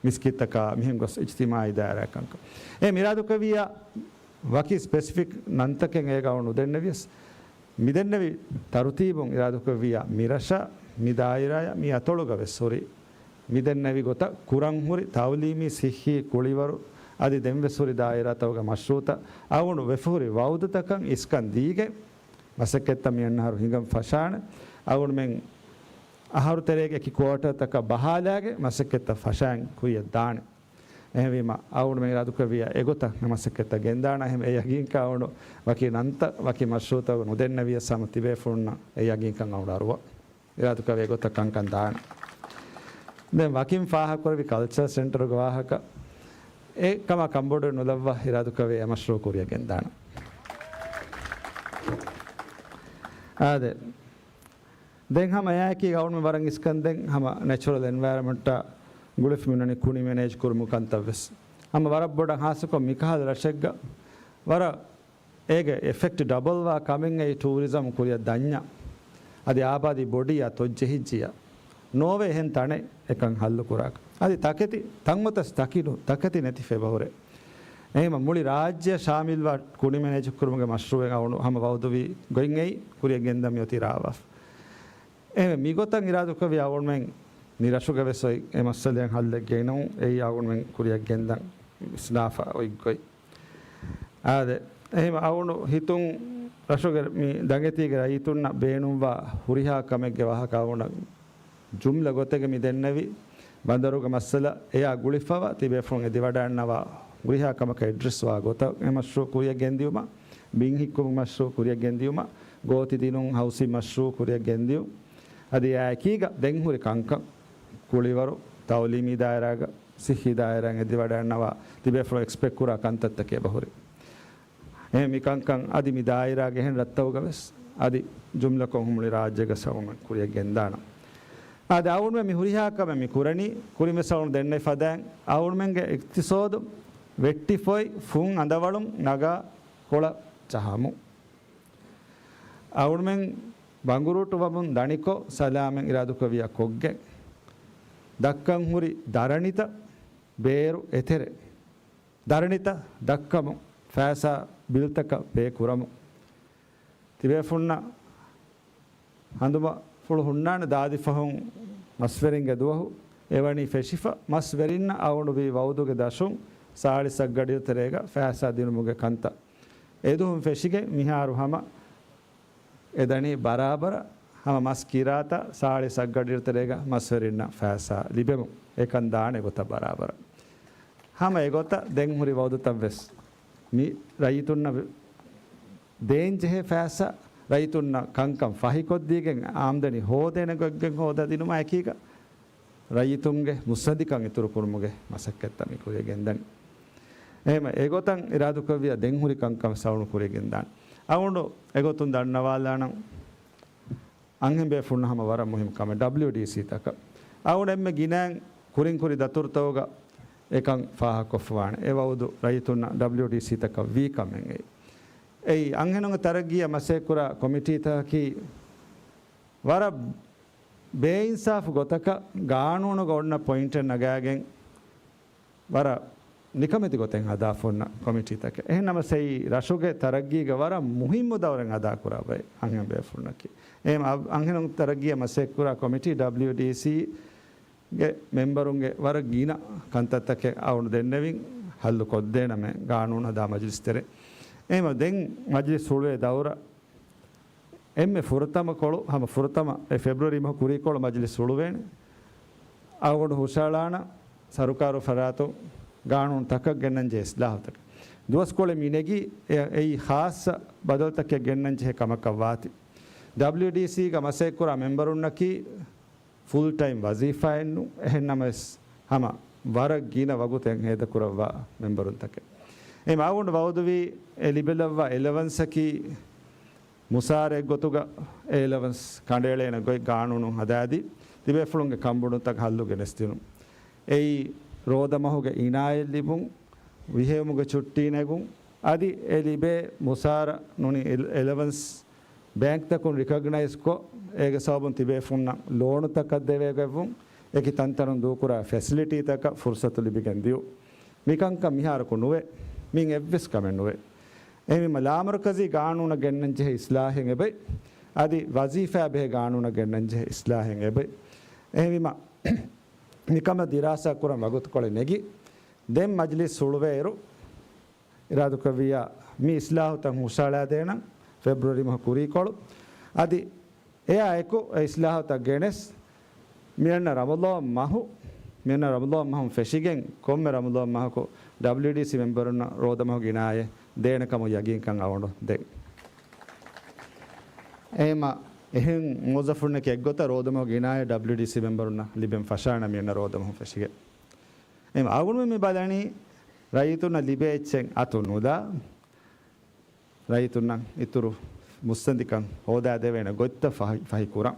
މިސްކިތްތަކާ މިހެން ގޮސް އިޖްތިމާއީ ދާއިރާ ކަންކަން. އެ މިރާދުކުރެއްވިއްޔާ ވަކި ސްޕެސިފިކް ނަންތަކެއް އޭގަ ނުދެންނެވިޔަސް، މިދެންނެވި ތަރުތީބުން އިރާދުކުރެއްވިއްޔާ މިރަށަށް، މި ދާއިރާއަށް، މި އަތޮޅުގަ ވެސް ހުރި މިދެންނެވި ގޮތަށް ކުރަން ހުރި ތައުލީމީ ސިއްހީ ކުޅިވަރު އަދި ދެންވެސް ހުރި ދާއިރާތަކުގެ މަޝްރޫއުތައް އަޅުގަނޑު ވެފަ ހުރި ވައުދުތަކަށް އިސްކަން ދީގެން މަސައްކަތްތައް މިއަންނަ އަހަރު ހިނގަން ފަށާނެ. އަޅުގަނޑުމެން އަހަރު ތެރޭގެ އެކި ކުއާޓަރތަކަށް ބަހާލާގެން މަސައްކަތްތައް ފަށައިން ކުރިއަށް ދާނެ. އެހެންވީމަ، އަޅުގަނޑުމެން އިރާދުކުރެއްވިއްޔާ އެގޮތަށް މަސައްކަތްތައް ގެންދާނަ. އެހެން އެ ޔަގީންކަން އަޅުގަނޑު ވަކި ނަންތައް، ވަކި މަޝްރޫއުތައް ނުދެންނެވިޔަސް ހަމަ ތިބޭފުޅުންނަށް އެ ޔަގީންކަން އަޅުގަނޑު އަރުވާ. އިރާދުކުރެއްވިއްޔާ އެގޮތަށް ކަންކަން ދާނަ. ދެން ވަކިން ފާހަގަކުރެއްވި ކަލްޗަރ ސެންޓަރުގެ ވާހަކަ އެ ކަމާ ކަންބޮޑުވެ ނުލައްވާ އިރާދުކުރެއްވިއްޔާ އެ މަޝްރޫއު ކުރިއަށް ގެންދާނަ. އާދެ. ދެން ހަމަ އެއާއެކީ އަޅުގަނޑުމެން ވަރަށް އިސްކަން ދެން ހަމަ ނެޗުރަލް އެންވަޔަރަމެންޓާ ގުޅިފަ މިނަނީ ކުނި މެނޭޖް ކުރުމުގެ ކަންތައް ވެސް. ހަމަ ވަރަށް ބޮޑަށް ހާއްސަކޮށް މިކަހަލަ ރަށެއްގަ ވަރަށް އޭގެ އެފެކްޓް ޑަބަލްވާ ކަމެއް އެއީ ޓޫރިޒަމް ކުރިއަށް ދަންޏާ އަދި އާބާދީ ބޮޑިއްޔާ ތޮއްޖެހިއްޖިއްޔާ ނޯވޭ އެހެން ތަނެއް އެކަން ހައްލު ކުރާކަށް. އަދި ތަކެތި ތަން އޮތަސް ތަކި ނު، ތަކެތި ނެތިފަ އެބަހުރޭ. އެހެންވީމަ މުޅި ރާއްޖެއަށް ޝާމިލްވާ ކުނި މެނޭޖް ކުރުމުގެ މަޝްރޫއެއް އަޅުގަނޑު ހަމަ ވައުދުވި ގޮތް އެއީ ކުރިއަށް ގެންދަން މިއޮތީ ރާވާފަ. އެހެންވެ، މިގޮތަށް އިރާދުކުރެއްވިއްޔާ އަޅުގަނޑުމެން މި ރަށުގަ ވެސް އޮތް އެ މައްސަލައަށް ހައްލެއް ގެނައުން އެއީ އަޅުގަނޑުމެން ކުރިއަށް ގެންދަން ވިސްނާފަ އޮތް ގޮތް. އާދެ، އެހެންވެ އަޅުގަނޑު ހިތުން ރަށުގެ މި ދަނގެތީގެ ރައްޔިތުންނަށް ބޭނުންވާ ހުރިހާ ކަމެއްގެ ވާހަކަ އަޅުގަނޑަށް ޖުމްލަ ގޮތެއްގަ މި ދެންނެވި ބަނދަރުގެ މައްސަލަ އެއާ ގުޅިފަވާ ތިބޭފުޅުން އެދިވަޑައިގަންނަވާ ހުރިހާ ކަމަކަށް އެޑްރެސްވާ ގޮތަށް އެ މަޝްރޫއު ކުރިއަށް ގެންދިއުމަށް، ބިން ހިއްކުމުގެ މަޝްރޫއު ކުރިއަށް ގެންދިއުމަށް، ގޯތި ދިނުން ހައުސިން މަޝްރޫއު ކުރިއަށް ގެންދިއުން، އަދި އެއާއެކީގަ ދެން ހުރި ކަންކަން ކުޅިވަރު، ތައުލީމީ ދާއިރާގަ، ސިއްހީ ދާއިރާއިން އެދިވަޑައިގަންނަވާ ތިބޭފުޅުން އެކްސްޕެކްޓް ކުރާ ކަންތައްތަކެއް އެބަހުރި. އެހެން މި ކަންކަން އަދި މި ދާއިރާގެ އެހެން ރަށްތަކުގަ ވެސް އަދި ޖުމްލަކޮށް ހުޅުނި ރާއްޖޭގަ ސައުމަން ކުރިއަށް ގެންދާނަން. އާދެ، އަޅުގަނޑުމެން މި ހުރިހާ ކަމެއް މި ކުރަނީ، ކުރިން ވެސް އަޅުގަނޑު ދެންނެވި ފަދައިން، އަޅުގަނޑުމެންގެ އިޤްތިޞާދު ވެއްޓިފޮތް ފުން އަނދަވަޅުން ނަގާ ކޮޅަށް ޖަހަމު. އަޅުގަނޑުމެން ބަނގުރޫޓުވަމުން ދަނިކޮށް، ސަލާމަތް އިރާދުކުރެއްވިއްޔާ ކޮށްގެން، ދައްކަން ހުރި ދަރަނިތައް ބޭރު އެތެރެ، ދަރަނިތައް ދައްކަމުން، ފައިސާ ބިލްތަކަށް ބޭ ކުރަމުން، ތިބޭފުންނަށް ހަނދުމަފުޅު ހުންނާނެ ދާދި ފަހުން މަސްވެރިންގެ ދުވަހު އެވަނީ ފެށިފަ، މަސްވެރިންނަށް އަޅުގަނޑު ވީ ވައުދުގެ ދަށުން ސާޅީސް އަށްގަޑިއިރު ތެރޭގަ ފައިސާ ދިނުމުގެ ކަންތައް. އެދުވަހުން ފެށިގެން މިހާރު ހަމަ އެދަނީ ބަރާބަރަށް، ހަމަ މަސް ކިރާތައް ސާޅީސް އަށްގަޑިއިރު ތެރޭގަ މަސްވެރިންނަށް ފައިސާ ލިބެމުން އެކަން ދާނެ ގޮތަށް ބަރާބަރަށް. ހަމަ އެގޮތަށް ދެން ހުރި ވައުދުތައްވެސް މި ރައްޔިތުންނަށް ދޭންޖެހޭ ފައިސާ، ރައްޔިތުންނަށް ކަންކަން ފަހިކޮށްދީގެން އާމްދަނީ ހޯދޭނެ ގޮތްގެން ހޯދާ ދިނުމާ އެކީގަ ރައްޔިތުންގެ މުއްސަނދިކަން އިތުރުކުރުމުގެ މަސައްކަތްތައް މި ކުރިޔަށް ގެންދަނީ. އެހެން އެގޮތަށް އިރާދަކުރެއްވިއްޔާ ދެން ހުރި ކަންކަން ސައުނު ކުރިޔަށް ގެންދާނެ. އަޅުގަނޑު އެގޮތުން ދަންނަވާލާނަން. އަންހެން ބޭފުޅުންނަށް ހަމަ ވަރަށް މުހިންމު ކަމެއް ޑަބްލިއުޑީސީތަކަށް. އަޅުގަނޑު އެންމެ ގިނައިން ކުރިން ކުރި ދަތުރުތަކުގަ އެކަން ފާހަގަކޮށްފަވާނެ. އެ ވައުދު ރައްޔިތުންނަށް ޑަބްލިއުޑީސީތަކަށް ވީ ކަމެއް އެއީ. އެއީ އަންހެނުންގެ ތަރައްގީއަށް މަސައްކަތްކުރާ ކޮމިޓީތަކަކީ ވަރަށް ބޭއިންސާފު ގޮތަކަށް ގާނޫނުގަ އޮންނަ ޕޮއިންޓެއް ނަގާގެން ވަރަށް ނިކަމެތި ގޮތެއް ހަދާފަ އޮންނަ ކޮމިޓީތަކެއް. އެހެން ނަމަސް އެއީ ރަށުގެ ތަރައްގީގަ ވަރަށް މުހިއްމު ދައުރެއް އަދާކުރާ ބައެއް އަންހެން ބޭފުޅުންނަކީ. އެހެން އަ-، އަންހެނުން ތަރައްގީއަށް މަސައްކަތްކުރާ ކޮމިޓީ ޑަބްލިއުޑީސީގެ މެމްބަރުންގެ ވަރަށް ގިނަ ކަންތައްތަކެއް އަޅުގަނޑު ދެންނެވިން ހައްލު ކޮށްދޭނަމޭ ގާނޫނު ހަދާ މަޖިލިސް ތެރޭ. އެހެން ދެން މަޖިލިސް ހުޅުވޭ ދައުރަށް އެންމެ ފުރަތަމަ ކޮޅު، ހަމަ ފުރަތަމަ އެ ފެބްރުއަރީ މަހު ކުރީ ކޮޅު މަޖިލިސް ހުޅުވޭނެ. އަޅުގަނޑު ހުށައަޅާނަން ސަރުކާރު ފަރާތުން ގާނޫނު ތަކަށް ގެންނަން ޖެހޭ އިސްލާހުތަކެއް. ދުވަސްކޮޅެއް މި ނެގީ އެ-، އެއީ ޚާއްޞަ ބަދަލުތަކެއް ގެންނަން ޖެހޭ ކަމަކަށް ވާތީ. ޑަބްލިއުޑީސީގަ މަސައްކަތްކުރާ މެމްބަރުންނަކީ ފުލް ޓައިމް ވަޒީފާއެއްނު. އެހެން ނަމަވެސް ހަމަ ވަރަށް ގިނަ ވަގުތެއް ހޭދަކުރައްވާ މެމްބަރުންތަކެއް. އެ މާގުނޑު ވައުދުވީ އެ ލިބެލައްވާ އެލަވަންސަކީ މުސާރައެއްގޮތުގަ އެ އެލަވަންސް ކަނޑައެޅޭނެ ގޮތް ގާނޫނު ހަދާދީ، ތިބޭފުޅުންގެ ކަންބޮޑުންތަކަށް ހައްލު ގެނެސްދިނުން. އެއީ ރޯދަމަހުގެ އިނާޔަތް ލިބުން، ވިހެއުމުގެ ޗުއްޓީ ނެގުން، އަދި އެ ލިބޭ މުސާރަ ނޫނީ އެލް-، އެލަވަންސް ބޭންކްތަކުން ރިކޮގްނައިޒްކޮށް، އޭގެ ސަބަބުން ތިބޭފުންނަށް ލޯނުތަކަށް ދެވޭގޮތްވުން، އެކި ތަންތަނުން ދޫކުރާ ފެސިލިޓީތަކަށް ފުރުސަތު ލިބިގެން ދިޔުން. މިކަންކަން މިހާރަކު ނުވޭ. މިއިން އެއްވެސް ކަމެއް ނުވޭ. އެހެންވީމަ ލާމަރުކަޒީ ގާނޫނަށް ގެންނަން ޖެހޭ އިސްލާހެއް އެބައި، އަދި ވަޒީފާ ބެހޭ ގާނޫނަށް ގެންނަން ޖެހޭ އިސްލާހެއް އެބައި. އެހެންވީމަ މިކަމަށް ދިރާސާ ކުރަން ވަގުތުކޮޅެއް ނެގި، ދެން މަޖިލިސް ހުޅުވޭއިރު، އިރާދަކުރެއްވިއްޔާ މި އިސްލާހުތައް ހުށައަޅާދޭނަން ފެބްރުއަރީ މަހު ކުރީކޮޅު. އަދި އެއާއެކު އެ އިސްލާހުތައް ގެނެސް، މިއަންނަ ރަމަޟާން މަހު، މިއަންނަ ރަމަޟާން މަހުން ފެށިގެން ކޮންމެ ރަމަޟާން މަހަކު ޑަބްލިއުޑީސީ މެމްބަރުންނަށް ރޯދަމަހުގެ އިނާޔަތް ދޭނެ ކަމަށް ޔަގީންކަން އަޅުގަނޑު ދޭން. އެހެމަ އެހެން މުވައްޒަފުންނަކީ އެއްގޮތަށް ރޯދަމަހުގެ އިނާޔަތް ޑަބްލިއުޑީސީ މެމްބަރުންނަށް ލިބެން ފަށާނަ މިއަންނަ ރޯދަމަހުން ފެށިގެން. އެހެމަ އަޅުގަނޑުމެން މި ބަލަނީ ރައްޔިތުންނަށް ލިބޭ އެއްޗެއް އަތު ނުލާ، ރައްޔިތުންނަށް އިތުރު މުއްސަނދިކަން ހޯދާދެވޭނެ ގޮތްތައް ފަހި، ފަހި ކުރަން.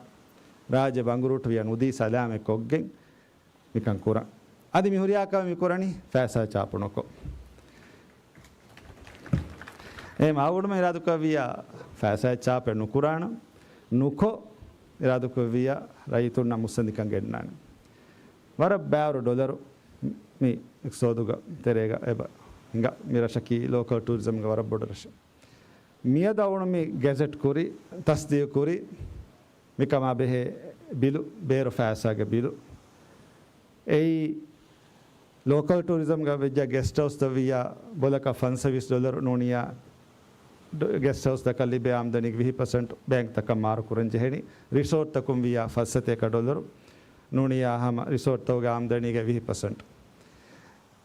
ރާއްޖެ ބަނގުރޫޓުވިޔަ ނުދީ ސަލާމަތް ކޮށްގެން މިކަން ކުރަން. އަދި މި ހުރިހާ ކަމެއް މި ކުރަނީ ފައިސާ ޗާޕު ނުކޮށް. އެހެމަ އަޅުގަނޑުމެން އިރާދަކުރެއްވިއްޔާ ފައިސާ ޗާޕެއް ނުކުރާނަން، ނުކޮށް އިރާދަކުރެއްވިއްޔާ ރައްޔިތުންނަށް މުއްސަނދިކަން ގެންނާނެ. ވަރަށް ބައިވަރު ޑޮލަރު މި އިޤްތިޞާދުގެ ތެރޭގަ އެބަ ހިނގާ. މި ރަށަކީ ލޯކަލް ޓޫރިޒަމްގެ ވަރަށް ބޮޑު ރަށެއް. މިއަދު އަޅުގަނޑު މި ގެޒެޓް ކުރި، ތަޞްދީޤު ކުރި، މިކަމާ ބެހޭ ބިލު، ބޭރު ފައިސާގެ ބިލު. އެއީ ލޯކަލް ޓޫރިޒަމްގަ ވެއްޖެ ގެސްޓް ހައުސްތައް ވިއްޔާ ބޮލަކަށް ފަންސަވީސް ޑޮލަރު ނޫނިއްޔާ، ޑޮ-، ގެސްޓް ހައުސްތަކަށް ލިބޭ އާމްދަނީގެ ވިހި ޕަސެންޓް ބޭންކްތަކަށް މާރު ކުރަން ޖެހެނީ. ރިސޯޓްތަކުން ވިއްޔާ ފަސް ސަތޭކަ ޑޮލަރު ނޫނިއްޔާ ހަމަ ރިސޯޓްތަކުގެ އާމްދަނީގެ ވިހި ޕަސެންޓް.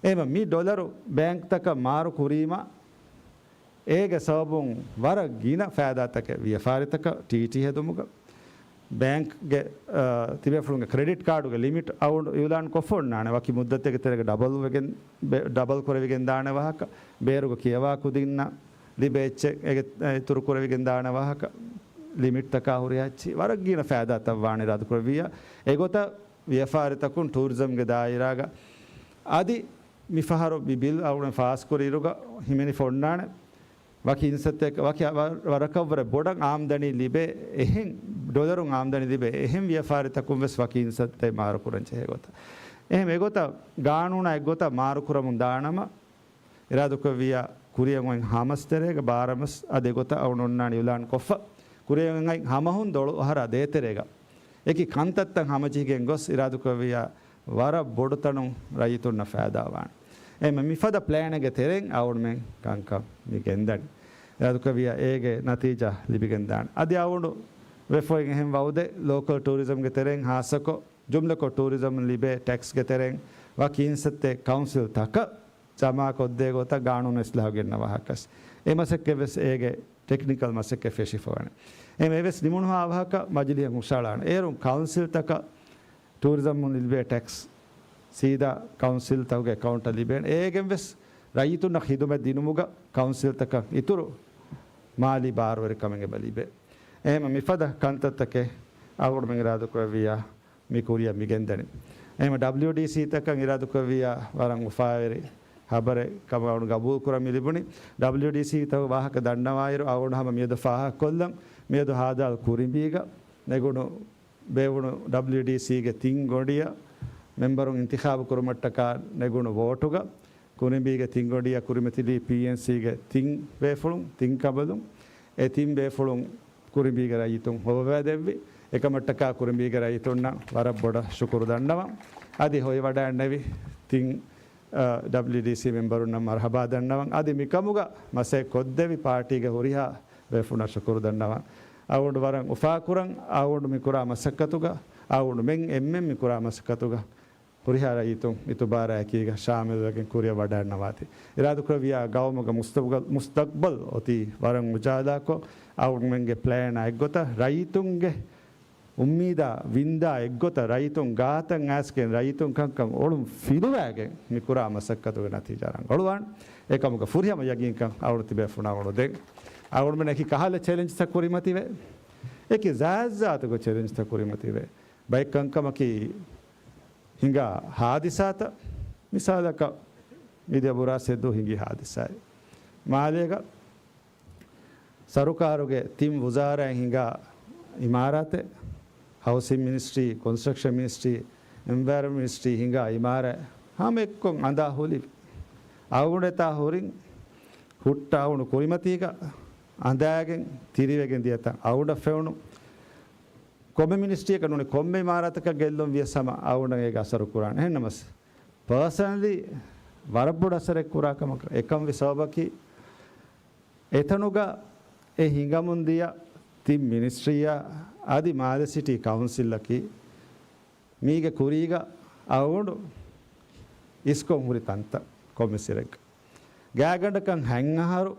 އެހެމަ މި ޑޮލަރު ބޭންކްތަކަށް މާރު ކުރީމަ، އޭގެ ސަބަބުން ވަރަށް ގިނަ ފައިދާތަކެއް ވިޔަފާރިތަކަށް ޓީޓީ ހެދުމުގަ، ބޭންކްގެ، އާ، ތިބޭފުޅުންގެ ކްރެޑިޓް ކާޑުގެ ލިމިޓް އަޅުގަނޑު އިއުލާން ކޮށްފަ އޮންނާނެ، ވަކި މުއްދަތެއްގެ ތެރޭގަ ޑަބަލް ވެގެން، ބެ-، ޑަބަލް ކުރެވިގެން ދާނެ ވާހަކަ، ބޭރުގެ ކިޔަވާ ކުދިންނަށް ލިބޭ އެއްޗެއް އޭގެ، އެ، އިތުރު ކުރެވިގެން ދާނެ ވާހަކަ، ލިމިޓްތަކާ ހުރިހާ އެއްޗެއް، ވަރަށް ގިނަ ފައިދާތައް ވާނެ އިރާދަކުރެއްވިއްޔާ. އެގޮތަށް ވިޔަފާރިތަކުން ޓޫރިޒަމްގެ ދާއިރާގަ އަދި މިފަހަރު މި ބިލް އަޅުގަނޑު ފާސްކުރިއިރުގަ ހިމެނިފަ އޮންނާނެ. ވަކި އިންސައްތައެއް، ވަކި ވަ-، ވަރަކަށްވުރެ ބޮޑަށް އާމްދަނީ ލިބޭ އެހެން، ޑޮލަރުން އާމްދަނީ ލިބޭ އެހެން ވިޔަފާރިތަކުން ވެސް ވަކި އިންސައްތައެއް މާރުކުރަން ޖެހޭ ގޮތަށް. އެހެން އެގޮތަށް ގާނޫނާ އެއްގޮތަށް މާރުކުރަމުން ދާނަމަ، އިރާދަކުރެއްވިއްޔާ ކުރިއަށް އޮތް ހަ މަސް ތެރޭގަ ބާރަ މަސް އަދި އެގޮތަށް އަޅުގަނޑު އޮންނާނީ އިއުލާން ކޮށްފަ. ކުރިއަށް އޮތް ހަ މަހުން ދޮޅު އަހަރާ ދޭތެރޭގަ އެކި ކަންތައްތައް ހަމަޖެހިގެން ގޮސް އިރާދަކުރެއްވިއްޔާ ވަރަށް ބޮޑު ތަނުން ރައްޔިތުންނަށް ފައިދާވާނެ. އެހެން މިފަދަ ޕްލޭނެއްގެ ތެރެއިން އަޅުގަނޑުމެން ކަންކަން މި ގެންދަނީ. އިރާދަކުރެއްވިއްޔާ އޭގެ ނަތީޖާ ލިބިގެންދާނެ. އަދި އަޅުގަނޑު ވެފައި އެހެން ވައުދެއް ލޯކަލް ޓޫރިޒަމްގެ ތެރެއިން ހާއްސަކޮށް، ޖުމްލަކޮށް ޓޫރިޒަމް ލިބޭ ޓެކްސްގެ ތެރެއިން ވަކި އިންސައްތެ ކައުންސިލް ތަކަށް ޖަމާކޮށްދޭ ގޮތަށް ގާނޫނު އިސްލާހު ގެންނަ ވާހަކަސް. އެ މަސައްކަތްވެސް އޭގެ ޓެކްނިކަލް މަސައްކަތް ފެށިފަވަނެ. އެހެން އެވެސް ނިމުނުހާ ވާހަކަ މަޖިލީހަށް ހުށައަޅާނެ. އޭރުން ކައުންސިލްތަކަށް ޓޫރިޒަމުން ލިބޭ ޓެކްސް ސީދާ ކައުންސިލްތަކުގެ އެކައުންޓަށް ލިބޭނެ. އޭގެން ވެސް ރައްޔިތުންނަށް ޚިދުމަތް ދިނުމުގަ ކައުންސިލްތަކަށް އިތުރު މާލީ ބާރުވެރިކަމެއް އެބަ ލިބޭ. އެހެން މިފަދަ ކަންތައްތަކެއް އަޅުގަނޑުމެން އިރާދަކުރެއްވިއްޔާ މި ކުރިއަށް މި ގެންދަނީ. އެހެން ޑަބްލިޔުޑީސީތަކަށް އިރާދަކުރެއްވިއްޔާ ވަރަށް އުފާވެރި ހަބަރެއް ކަމަށް އަޅުގަނޑު ގަބޫލު ކުރަން މި ލިބުނީ. ޑަބްލިޔުޑީސީތަކުގެ ވާހަކަ ދަންނަވާއިރު އަޅުގަނޑު ހަމަ މިއަދު ފާހަގަކޮށްލަން، މިއަދު ހާދާލު ކުރިނބީގަ ނެގުނު ބޭއްވުނު ޑަބްލިޔުޑީސީގެ ތިން ގޮނޑިއަށް މެމްބަރުން އިންތިޚާބު ކުރުމަށްޓަކާ ނެގުނު ވޯޓުގަ ކުރިނބީގެ ތިން ގޮނޑިއަށް ކުރިމަތިލީ ޕީއެންސީގެ ތިން ބޭފުޅުން، ތިން ކަނބަލުން. އެ ތިން ބޭފުޅުން ކުރިނބީގެ ރައްޔިތުން ހޮވަވައިދެއްވި. އެކަމަށްޓަކާ ކުރިނބީގެ ރައްޔިތުންނަށް ވަރަށް ބޮޑަށް ޝުކުރު ދަންނަވަން. އަދި ހޮވިވަޑައިގެންނެވި ތިން، އަ، ޑަބްލިޔުޑީސީ މެމްބަރުންނަށް މަރުޙަބާ ދަންނަވަން. އަދި މިކަމުގަ މަސައްކަތް ކޮށްދެވި ޕާޓީގެ ހުރިހާ ބޭފުޅުންނަށް ޝުކުރު ދަންނަވަން. އަޅުގަނޑު ވަރަށް އުފާކުރަން. އަޅުގަނޑު މި ކުރާ މަސައްކަތުގަ، އަޅުގަނޑުމެން އެންމެން މި ކުރާ މަސައްކަތުގަ ހުރިހާ ރައްޔިތުން އިތުބާރާއެކީގަ ޝާމިލުވެގެން ކުރިއަށް ވަޑައިގަންނަވާތީ. އިރާދަކުރެއްވިއްޔާ ގައުމުގެ މުސްތަގްބަލް، މުސްތަގްބަލް އޮތީ ވަރަށް އުޖާލާކޮށް، އަޅުގަނޑުމެންގެ ޕްލޭނާ އެއްގޮތަށް، ރައްޔިތުންގެ އުއްމީދާ ވިންދާ އެއްގޮތަށް، ރައްޔިތުން ގާތަށް އައިސްގެން، ރައްޔިތުން ކަންކަން އޮޅުން ފިލުވައިގެން މި ކުރާ މަސައްކަތުގެ ނަތީޖާ ރަނގަޅުވާނެ. އެކަމުގަ ފުރިހަމަ ޔަގީންކަން އަޅުގަނޑު ތިބޭފުޅުންނަށް އަޅުގަނޑު ދޭން. އަޅުގަނޑުމެން އެކި ކަހަލަ ޗެލެންޖްތައް ކުރިމަތިވޭ. އެކި ޒާތްޒާތުގެ ޗެލެންޖްތައް ކުރިމަތިވޭ. ބައެއް ކަންކަމަކީ ހިނގާ ހާދިސާތައް، މިސާލަކަށް މިދިޔަ ބުރާސް އެއްދުވަހު ހިނގި ހާދިސާއެއް. މާލޭގަ ސަރުކާރުގެ ތިން ވުޒާރާއިން ހިނގާ އިމާރާތެއް، ހައުސިން މިނިސްޓްރީ، ކޮންސްޓްރަކްޝަން މިނިސްޓްރީ، އެންވަޔަރަންމަންޓް މިނިސްޓްރީ ހިނގާ އިމާރާތް ހަމައެއްކޮށް އަނދާ ހުލި. އަޅުގަނޑު އެތާ ހުރިން ހުއްޓަ އަޅުގަނޑު ކުރިމަތީގަ އަނދާގެން ތިރިވެގެން ދިޔަތަން އަޅުގަނޑަށް ފެނުނު. ކޮންމެ މިނިސްޓްރީއަކަށް ނޫނީ ކޮންމެ އިމާރާތަކަށް ގެއްލުން ވިޔަސް ހަމަ އަޅުގަނޑަށް އޭގެ އަސަރު ކުރާނެ. އެހެންނަމަސް ޕާސަނަލީ ވަރަށް ބޮޑު އަސަރެއް ކުރާ ކަމަކަށް އެކަން ވި ސަބަބަކީ، އެތަނުގަ އެ ހިނގަމުން ދިޔަ ތިން މިނިސްޓްރީއާ އަދި މާލެ ސިޓީ ކައުންސިލަކީ މީގެ ކުރީގަ އަޅުގަނޑު އިސްކޮށް ހުރި ތަންތަން ކޮންމެ ސިރެއްގަ. ގާތްގަނޑަކަށް ހަތް އަހަރު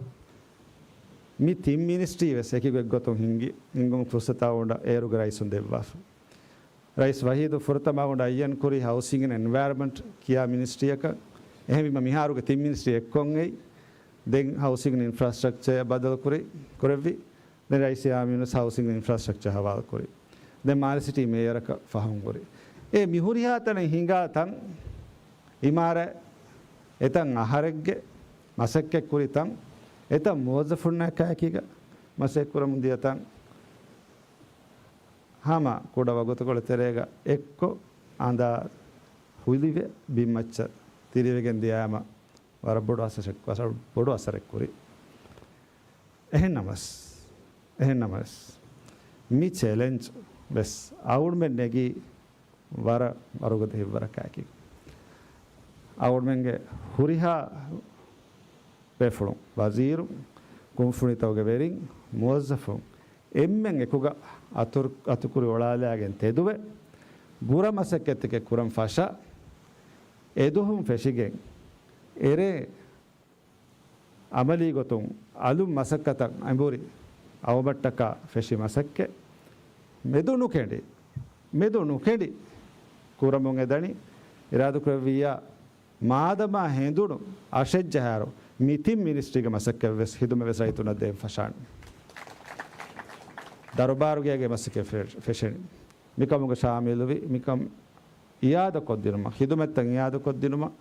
މި ތިން މިނިސްޓްރީ ވެސް އެކި ގޮތްގޮތުން ހިންގި، ހިންގުމުގެ ފުރުސަތު އަޅުގަނޑަށް އޭރުގެ ރައީސުން ދެއްވާފަ. ރައީސް ވަހީދު ފުރަތަމަ އަޅުގަނޑަށް އައްޔަން ކުރީ ހައުސިން އެންޑް އެންވަޔަރަންމަންޓް ކިޔާ މިނިސްޓްރީއަކަށް. އެހެންވީމަ މިހާރުގެ ތިން މިނިސްޓްރީ އެއްކޮށް އެއީ. ދެން ހައުސިން އިންފްރާސްޓްރަކްޗަރ ބަދަލު ކުރި، ކުރެއްވި. ދެން ރައީސް ޔާމީނު ހައުސިން އިންފްރާސްޓްރަކްޗަރ ހަވާލު ކުރި. ދެން މާލެ ސިޓީ މޭޔަރަކަށް ފަހުން ހުރި. އެ މިހުރިހާ ތަނެއް ހިނގާ ތަން އިމާރާތް އެތަން އަހަރެއްގެ މަސައްކަތް ކުރި ތަން، އެތަން މުވައްޒަފުންނާ ކާކީގަ މަސައްކަތް ކުރަމުން ދިޔަ ތަން، ހަމަ ކުޑަ ވަގުތުކޮޅެއް ތެރޭގަ އެއްކޮށް އަނދާ ހުލިވެ ބިންމައްޗަށް ތިރިވެގެން ދިޔާމަ ވަރަށް ބޮޑު އަސަރެއް، ވަރަށް ބޮޑު އަސަރެއް ކުރި. އެހެންނަމަސް، އެހެންނަމަވެސް، މި ޗެލެންޖް ވެސް އަޅުގަނޑުމެން ނެގީ ވަރަށް ވަރުގަދަ ހިތްވަރަކާއެކީ. އަޅުގަނޑުމެންގެ ހުރިހާ ބޭފުޅުން، ވަޒީރުން، ކުންފުނިތަކުގެ ވެރިން، މުވައްޒަފުން، އެންމެން އެކުގަ އަތުރު-، އަތުކުރި އޮޅާލާގެން ތެދުވެ، ބުރަ މަސައްކަތްތަކެއް ކުރަން ފަށާ، އެދުވަހުން ފެށިގެން އެރޭ އަމަލީ ގޮތުން އަލުން މަސައްކަތަށް އެނބުރި އައުމަށްޓަކާ ފެށި މަސައްކަތް މެދު ނުކެނޑި، މެދު ނުކެނޑި ކުރަމުން އެދަނީ. އިރާދަކުރެއްވިއްޔާ މާދަމާ ހެނދުނު އަށެއްޖަހާއިރު މި ތިން މިނިސްޓްރީގެ މަސައްކަތް ވެސް ހިދުމަތް ވެސް ރައްޔިތުންނަށް ދޭން ފަށާނެ. ދަރުބާރުގޭގެ މަސައްކަތް ފެ-، ފެށެނީ. މިކަމުގަ ޝާމިލުވި، މިކަން އިއާދަކޮށްދިނުމަށް، ހިދުމަތްތައް އިއާދަކޮށްދިނުމަށް،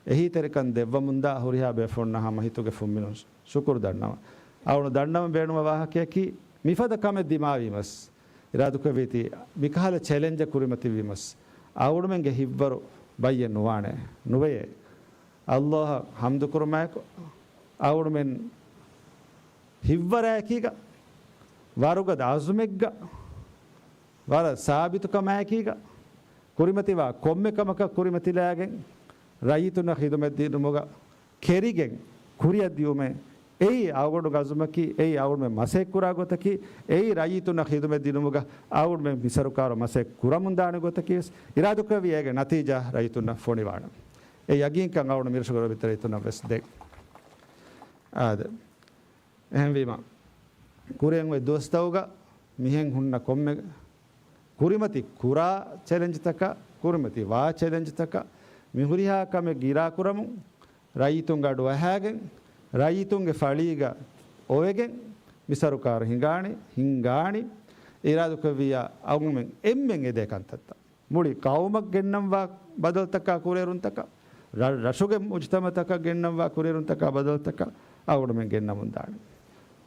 އެހީތެރިކަން ދެއްވަމުންދާ ހުރިހާ ބޭފުޅުންނަށް ހަމަ ހިތުގެ ފުންމިނުން ޝުކުރު ދަންނަވަން. އަޅުގަނޑު ދަންނަވަން ބޭނުންވާ ވާހަކަޔަކީ، މިފަދަ ކަމެއް ދިމާވީމަސް، އިރާދަކުރެއްވީތީ، މިކަހަލަ ޗެލެންޖެއް ކުރިމަތިވީމަސް، އަޅުގަނޑުމެންގެ ހިތްވަރު ބައްޔެއް ނުވާނެ، ނުވެޔޭ. ﷲ އަށް ޙަމްދުކުރުމާއެކު، އަޅުގަނޑުމެން ހިތްވަރާއެކީގަ، ވަރުގަދަ އަޒުމެއްގަ، ވަރަށް ސާބިތުކަމާއެކީގަ، ކުރިމަތިވާ ކޮންމެ ކަމަކަށް ކުރިމަތިލާގެން، ރައްޔިތުންނަށް ޚިދުމަތް ދިނުމުގަ ކެރިގެން ކުރިއަށް ދިޔުމެއް، އެއީ އަޅުގަނޑު ގަޒުމަކީ، އެއީ އަޅުގަނޑުމެން މަސައްކަތް ކުރާ ގޮތަކީ، އެއީ ރައްޔިތުންނަށް ޚިދުމަތް ދިނުމުގަ އަޅުގަނޑުމެން މި ސަރުކާރު މަސައްކަތް ކުރަމުންދާނެ ގޮތަކީ ވެސް، އިރާދަކުރެއްވި އޭގެ ނަތީޖާ ރައްޔިތުންނަށް ފޮނިވާނެ. އެ ޔަގީންކަން އަޅުގަނޑު މިރަށުގެ ލޮބުވެތި ރައްޔިތުންނަށް ވެސް ދޭ. އާދެ. އެހެންވީމަ، ކުރިއަށް އޮތް ދުވަސްތަކުގަ މިހެން ހުންނަ ކޮންމެ ކުރިމަތި ކުރާ ޗެލެންޖްތަކަށް، ކުރިމަތި ވާ ޗެލެންޖްތަކަށް މި ހުރިހާ ކަމެއް ގިރާކުރަމުން، ރައްޔިތުންގެ އަޑު އަހާގެން، ރައްޔިތުންގެ ފަޅީގަ އޮވެގެން މި ސަރުކާރު ހިނގާނެ، ހިނގާނީ. އިރާދަކުރެއްވިއްޔާ އަޅުގަނޑުމެން އެންމެން އެދޭ ކަންތައްތައް. މުޅި ޤައުމަށް ގެންނަންވާ ބަދަލުތަކާ ކުރިއެރުންތަކަށް، ރަ-، ރަށުގެ މުޖުތަމަޢުތަކަށް ގެންނަންވާ ކުރިއެރުންތަކާ ބަދަލުތަކަށް އަޅުގަނޑުމެން ގެންނަމުންދާނެ.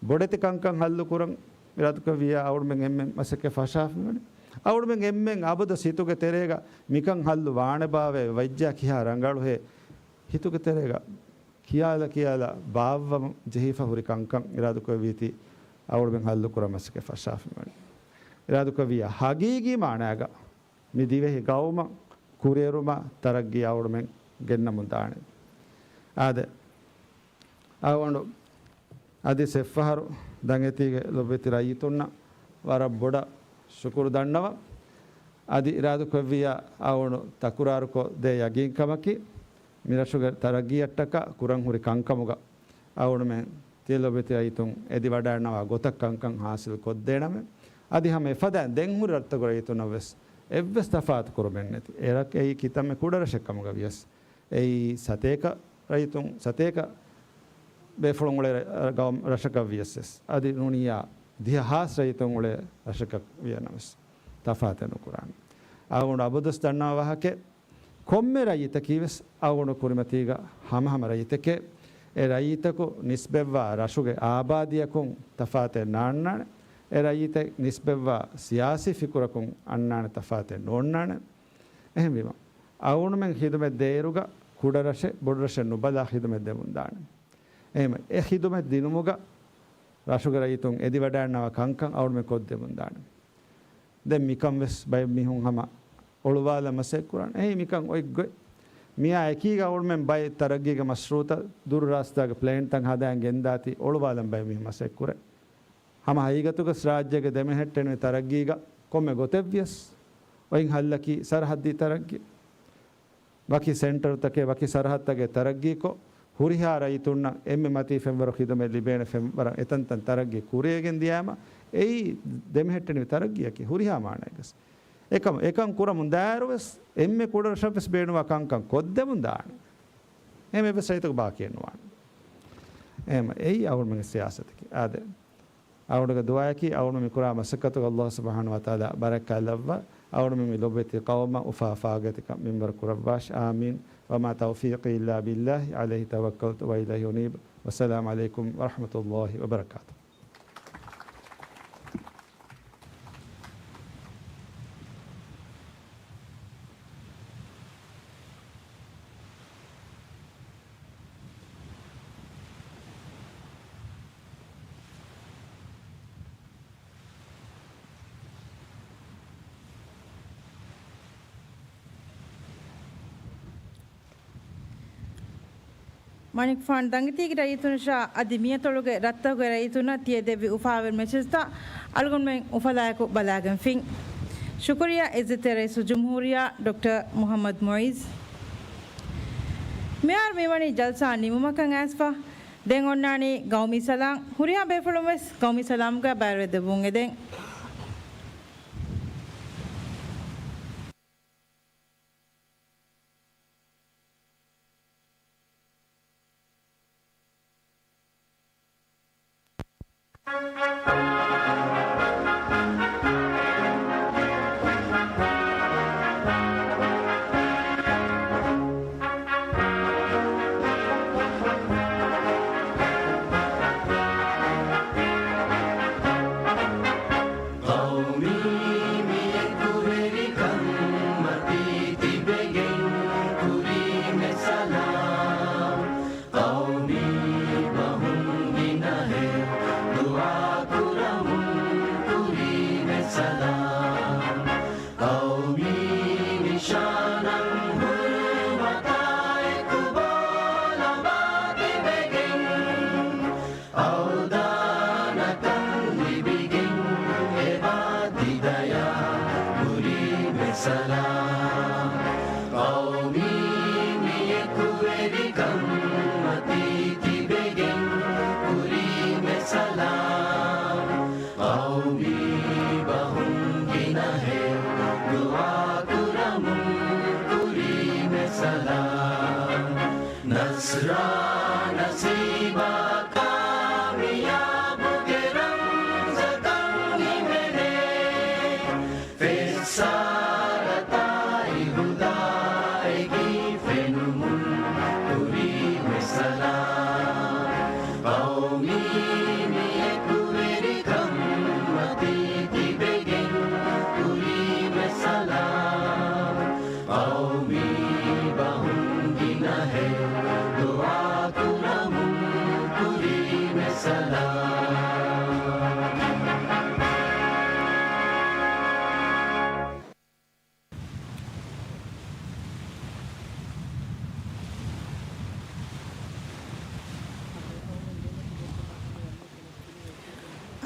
ބޮޑެތި ކަންކަން ހައްލުކުރަން އިރާދަކުރެއްވިއްޔާ އަޅުގަނޑުމެން އެންމެން މަސައްކަތް ފަށާފައިވަނީ. އަޅުގަނޑުމެން އެންމެން އަބަދު ހިތުގެ ތެރޭގަ މިކަން ހައްލު ވާނެބާވޭ، ވައްޔާ ކިހާ ރަނގަޅުހޭ، ހިތުގެ ތެރޭގަ ކިޔާލަ ކިޔާލަ ބާއްވަމުން ޖެހިފަ ހުރި ކަންކަން އިރާދަކުރެއްވީތީ އަޅުގަނޑުމެން ހައްލުކުރަން މަސައްކަތް ފަށާފައިވަނީ. އިރާދަކުރެއްވިއްޔާ ހަގީގީ މާނާގަ މި ދިވެހި ގައުމަށް ކުރިއެރުމާ ތަރައްގީ އަޅުގަނޑުމެން ގެންނަމުން ދާނެ. އާދެ، އަޅުގަނޑު އަދި ސެއްފަހަރު ދަނގެތީގެ ލޮބުވެތި ރައްޔިތުންނަށް ވަރަށް ބޮޑަށް ޝުކުރު ދަންނަވަން. އަދި އިރާދަކުރެއްވިއްޔާ އަޅުގަނޑު ތަކުރާރުކޮށް ދޭ ޔަގީންކަމަކީ، މި ރަށުގެ ތަރައްގީއަށްޓަކާ ކުރަން ހުރި ކަންކަމުގަ އަޅުގަނޑުމެން ތިޔަ ލޮބުވެތި ރައްޔިތުން އެދިވަޑައިގަންނަވާ ގޮތަށް ކަންކަން ހާސިލް ކޮށްދޭނަމޭ. އަދި ހަމަ އެފަދައިން ދެން ހުރި ރަށްތަކުގެ ރައްޔިތުންނަށް ވެސް އެއްވެސް ތަފާތު ކުރުމެއް ނެތި. އެ ރަށް އެއީ ކިތަންމެ ކުޑަ ރަށެއް ކަމުގަ ވިޔަސް، އެއީ ސަތޭކަ ރައްޔިތުން، ސަތޭކަ ބޭފުޅުން އުޅޭ ރަ-، ގައުމް ރަށަކަށް ވިޔަސް ވެސް، އަދި ނޫނިއްޔާ ދިހަ ހާސް ރައްޔިތުން އުޅޭ ރަށަކަށް ވިޔަ ނަމަވެސް، ތަފާތެއް ނުކުރާނެ. އަޅުގަނޑު އަބަދުވެސް ދަންނަވާ ވާހަކައެއް، ކޮންމެ ރައްޔިތަކީ ވެސް އަޅުގަނޑު ކުރިމަތީގަ ހަމަހަމަ ރައްޔިތެކޭ. އެ ރައްޔިތަކު ނިސްބަތްވާ ރަށުގެ އާބާދީއަކުން ތަފާތެއް ނާންނާނެ. އެ ރައްޔިތެއް ނިސްބަތްވާ ސިޔާސީ ފިކުރަކުން އަންނާނެ ތަފާތެއް ނޯންނާނެ. އެހެންވީމަ، އަޅުގަނޑުމެން ޚިދުމަތް ދޭއިރުގަ ކުޑަ ރަށެއް ބޮޑު ރަށެއް ނުބަލާ ޚިދުމަތް ދެމުން ދާނެ. އެހެންވެ، އެ ޚިދުމަތް ދިނުމުގަ ރަށުގެ ރައްޔިތުން އެދިވަޑައިގަންނަވާ ކަންކަން އަޅުގަނޑުމެން ކޮށްދެމުން ދާނެ. ދެން މިކަން ވެސް ބައެއް މީހުން ހަމަ އޮޅުވާލަން މަސައްކަތް ކުރާނެ. އެއީ މިކަން އޮތް ގޮތް. މިއާ އެކީގަ އަޅުގަނޑުމެން ބައެއް ތަރައްގީގެ މަޝްރޫއުތައް ދުރު ރާސްތާގެ ޕްލޭންތައް ހަދާން ގެންދާތީ އޮޅުވާލަން ބައެއް މީހުން މަސައްކަތް ކުރޭ. ހަމަ ހަގީގަތުގަސް ރާއްޖޭގެ ދެމެހެއްޓެނިވި ތަރައްގީގަ ކޮންމެ ގޮތެއްވިޔަސް އޮތް ހައްލަކީ ސަރަހައްދީ ތަރައްގީ. ވަކި ސެންޓަރުތަކެއް، ވަކި ސަރަހައްދުތަކެއް ތަރައްގީކޮށް، ހުރިހާ ރައްޔިތުންނަށް އެންމެ މަތީ ފެންވަރު ޚިދުމަތް ލިބޭނެ ފެންވަރަށް އެތަންތަން ތަރައްގީ ކުރިއަށް ގެންދިޔާމަ، އެއީ ދެމެހެއްޓެނިވި ތަރައްގީއަކީ ހުރިހާ މާނައެއްގަސް. އެކަމަ، އެކަން ކުރަމުން ދާއިރު ވެސް، އެންމެ ކުޑަ ރަށަށް ވެސް ބޭނުންވާ ކަންކަން ކޮށްދެމުން ދާނެ. އެހެން އެއްވެސް ރައްޔިތަކު ބާކީއެއް ނުވާނެ. އެހެން އެއީ އަޅުގަނޑުމެންގެ ސިޔާސަތަކީ. އާދެ. އަޅުގަނޑުގެ ދުޢާއަކީ، އަޅުގަނޑު މި ކުރާ މަސައްކަތުގަ ﷲ ސުބްޙާނަހޫ ވަތަޢާލާ ބަރަކާތް ލައްވާ، އަޅުގަނޑު މި ލޮބުވެތި ޤައުމަށް އުފާ ފާގަތިކަން މިންވަރު ކުރައްވާށި. އާމީން. وما توفيقي إلا بالله، عليه توكلت وإليه أنيب. والسلام عليكم ورحمة الله وبركاته. މަނިކުފާނު ދަނގެތީގެ ރައްޔިތުންނަށާ އަދި މިއަތޮޅުގެ ރަށްތަކުގެ ރައްޔިތުންނަށް ތިޔަދެއްވި އުފާވެރި މެސެޖްތައް އަޅުގަނޑުމެން އުފަލާއެކު ބަލާގެންފިން. ޝުކުރިއްޔާ އިއްޒަތްތެރި ރައީސުލްޖުމްހޫރިއްޔާ ޑޮކްޓަރ މުޙައްމަދު މުޢިއްޒު. މިހާރު މިވަނީ ޖަލްސާ ނިމުމަކަށް އައިސްފަ. ދެން އޮންނާނީ ގައުމީ ސަލާން. ހުރިހާ ބޭފުޅުން ވެސް ގައުމީ ސަލާމްގައި ބައިވެރިވެދެއްވުން އެދެން.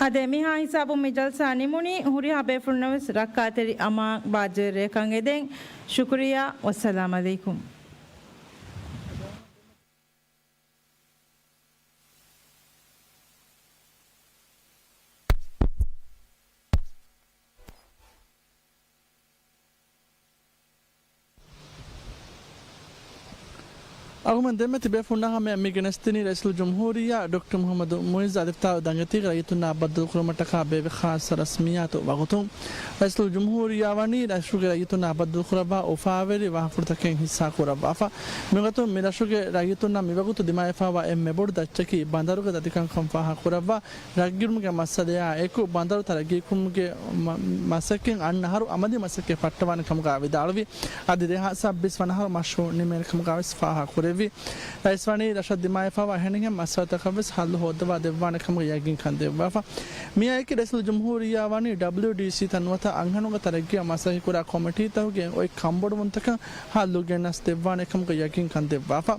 އާދެ، މިހާ ހިސާބުން މި ޖަލްސާ ނިމުނީ. ހުރިހާ ބޭފުޅުންނަށް ވެސް ރައްކާތެރި އަމާން ބާއްޖަވެރި ރެއަކަށް އެދެން. ޝުކުރިއްޔާ. ވައްސަލާމް އަލައިކުމް. އަޅުގަނޑުމެން ދެންމެ ތިބޭފުޅުންނާ ހަމަޔަށް މި ގެނެސްދިނީ ރައީސުލްޖުމްހޫރިއްޔާ ޑޮކްޓަރ މުޙައްމަދު މުޢިއްޒު އަލިފްތާވަ ދަނގަތީގަ ރައްޔިތުންނާ ބައްދަލުކުރުމަށްޓަކާ ބޭއްވި ޚާއްޞަ ރަސްމިއްޔާތު ވަގުތު. ރައީސުލްޖުމްހޫރިއްޔާ ވަނީ ރަށުގެ ރައްޔިތުންނާ ބައްދަލުކުރައްވާ އުފާވެރި ވާހަކަފުޅުތަކެއް ހިއްސާކުރައްވާފަ. މިގޮތުން މި ރަށުގެ ރައްޔިތުންނަށް މިވަގުތު ދިމާވެފައިވާ އެންމެ ބޮޑު ދައްޗަކީ ބަނދަރުގެ ދަތިކަންކަން ފާހަގަކުރައްވާ ރަށްގިރުމުގެ މައްސަލަޔާ އެކު، ބަނދަރު ތަރައްގީކުރުމުގެ މަ-، މަސައްކަތް އަންނަ އަހަރު އަމަލީ މަސައްކަތް ފައްޓަވާނެ ކަމުގައި ވިދާޅުވި. އަދި ދެހާސް ސައްބީސް ވަނަ އަހަރު މަޝްރޫޢު ނިމޭނެ ކަމުގައި ވެސް ފާހަގަކުރެއްވި. ރައީސް ވަނީ ރަށަށް ދިމާވެފައިވާ އެހެނިހެން މައްސަލަތަކަށް ވެސް ހައްލު ހޯއްދަވާ ދެއްވާނެ ކަމުގެ ޔަގީންކަން ދެއްވާފަ. މިއާއެކީ ރައީސުލްޖުމްހޫރިއްޔާ ވަނީ ޑަބްލިއުޑީސީ ތައް ނުވަތަ އަންހެނުންގެ ތަރައްގީއަށް މަސައްކަތްކުރާ ކޮމިޓީތަކުގެ އޮތް ކަންބޮޑުވުންތަކަށް ހައްލު ގެންނަސް ދެއްވާނެ ކަމުގެ ޔަގީންކަން ދެއްވާފަ.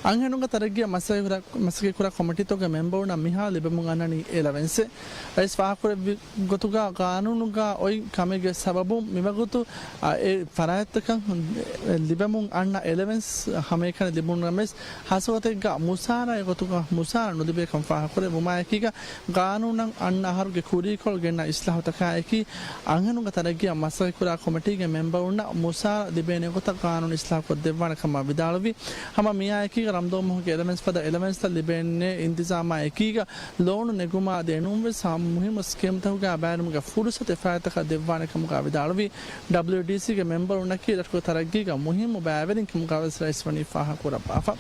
އަންހެނުންގެ ތަރައްގީއަށް މަސައްކަތްކުރާ، މަސައްކަތްކުރާ ކޮމިޓީތަކުގެ މެމްބަރުންނަށް މިހާ ލިބެމުން އަންނަނީ އެލަވެންސެއް. ރައީސް ފާހަގަކުރެއްވި ގޮތުގަ ގާނޫނުގަ އޮތް ކަމެއްގެ ސަބަބުން މިވަގުތު، އަ، އެ ފަރާތްތަކަށް ލިބެމުން އަންނަ އެލަވެންސް ހަމައެކަނި ލިބުނު ނަމަވެސް، ހާއްސަގޮތެއްގަ މުސާރައެއް ގޮތުގަ މުސާރަ ނުލިބޭ ކަން ފާހަގަކުރެއްވުމާއެކީގަ، ގާނޫނަށް އަންނަ އަހަރުގެ ކުރީކޮޅު ގެންނަ އިސްލާހުތަކާއެކީ، އަންހެނުންގެ ތަރައްގީއަށް މަސައްކަތްކުރާ ކޮމިޓީގެ މެމްބަރުންނަށް މުސާރަ ލިބޭނެ ގޮތަށް ގާނޫނު އިސްލާހުކޮށްދެއްވާނެ ކަމަށް ވިދާޅުވި. ހަމަ މިއާއެކީގަ ރަމަޟާން މަހުގެ އެލަވެންސް ފަދަ އެލަވެންސްތައް ލިބޭނެ އިންތިޒާމާއެކީގަ ލޯނު ނެގުމާ އަދި އެނޫންވެސް ހަ-، މުހިއްމު ސްކީމްތަކުގައި ބައިވެރިވުމުގެ ފުރުސަތު އެފަރާތްތަކަށް ދެއްވާނެ ކަމުގައި ވިދާޅުވި. ޑަބްލިއުޑީސީގެ މެމްބަރުންނަކީ ރަށުގެ ތަރައްގީގަ މުހިއްމު ބައިވެރިން ކަމުގައިވެސް ރައީސް ވަނީ ފާހަގަކުރައްވާފަ.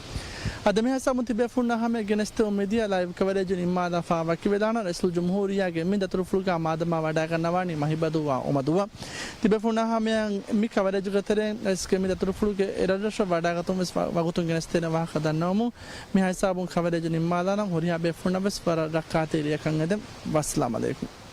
އަދި މިހިސާބުން ތިބޭފުޅުންނާ ހަމަޔަށް ގެނެސްދެމުން މިދިޔަ ލައިވް ކަވަރޭޖު ނިންމާލާފަ ވަކިވެލާނަން. ރައީސުލްޖުމްހޫރިއްޔާގެ މި ދަތުރުފުޅުގަ މާދަމާ ވަޑައިގަންނަވާނީ މަހިބަދޫއާ އުމަދޫއަށް. ތިބޭފުޅުންނާ ހަމަޔަށް މި ކަވަރޭޖުގެ ތެރެއިން ރައީސްގެ މި ދަތުރުފުޅުގެ އެރަށްރަށަށް ވަޑައިގަތުން ވެސް ވަ-، ވަގުތުން ގެނެސްދޭނެ ވާހަކަ ދަންނަވަމުން، މިހާ ހިސާބުން ކަވަރޭޖު ނިންމާލާނަން. ހުރިހާ ބޭފުޅުންނަށް ވެސް ވަރަށް ރައްކާތެރި ރެއަކަށް އެދެން. ވައްސަލާމް އަލައިކުމް.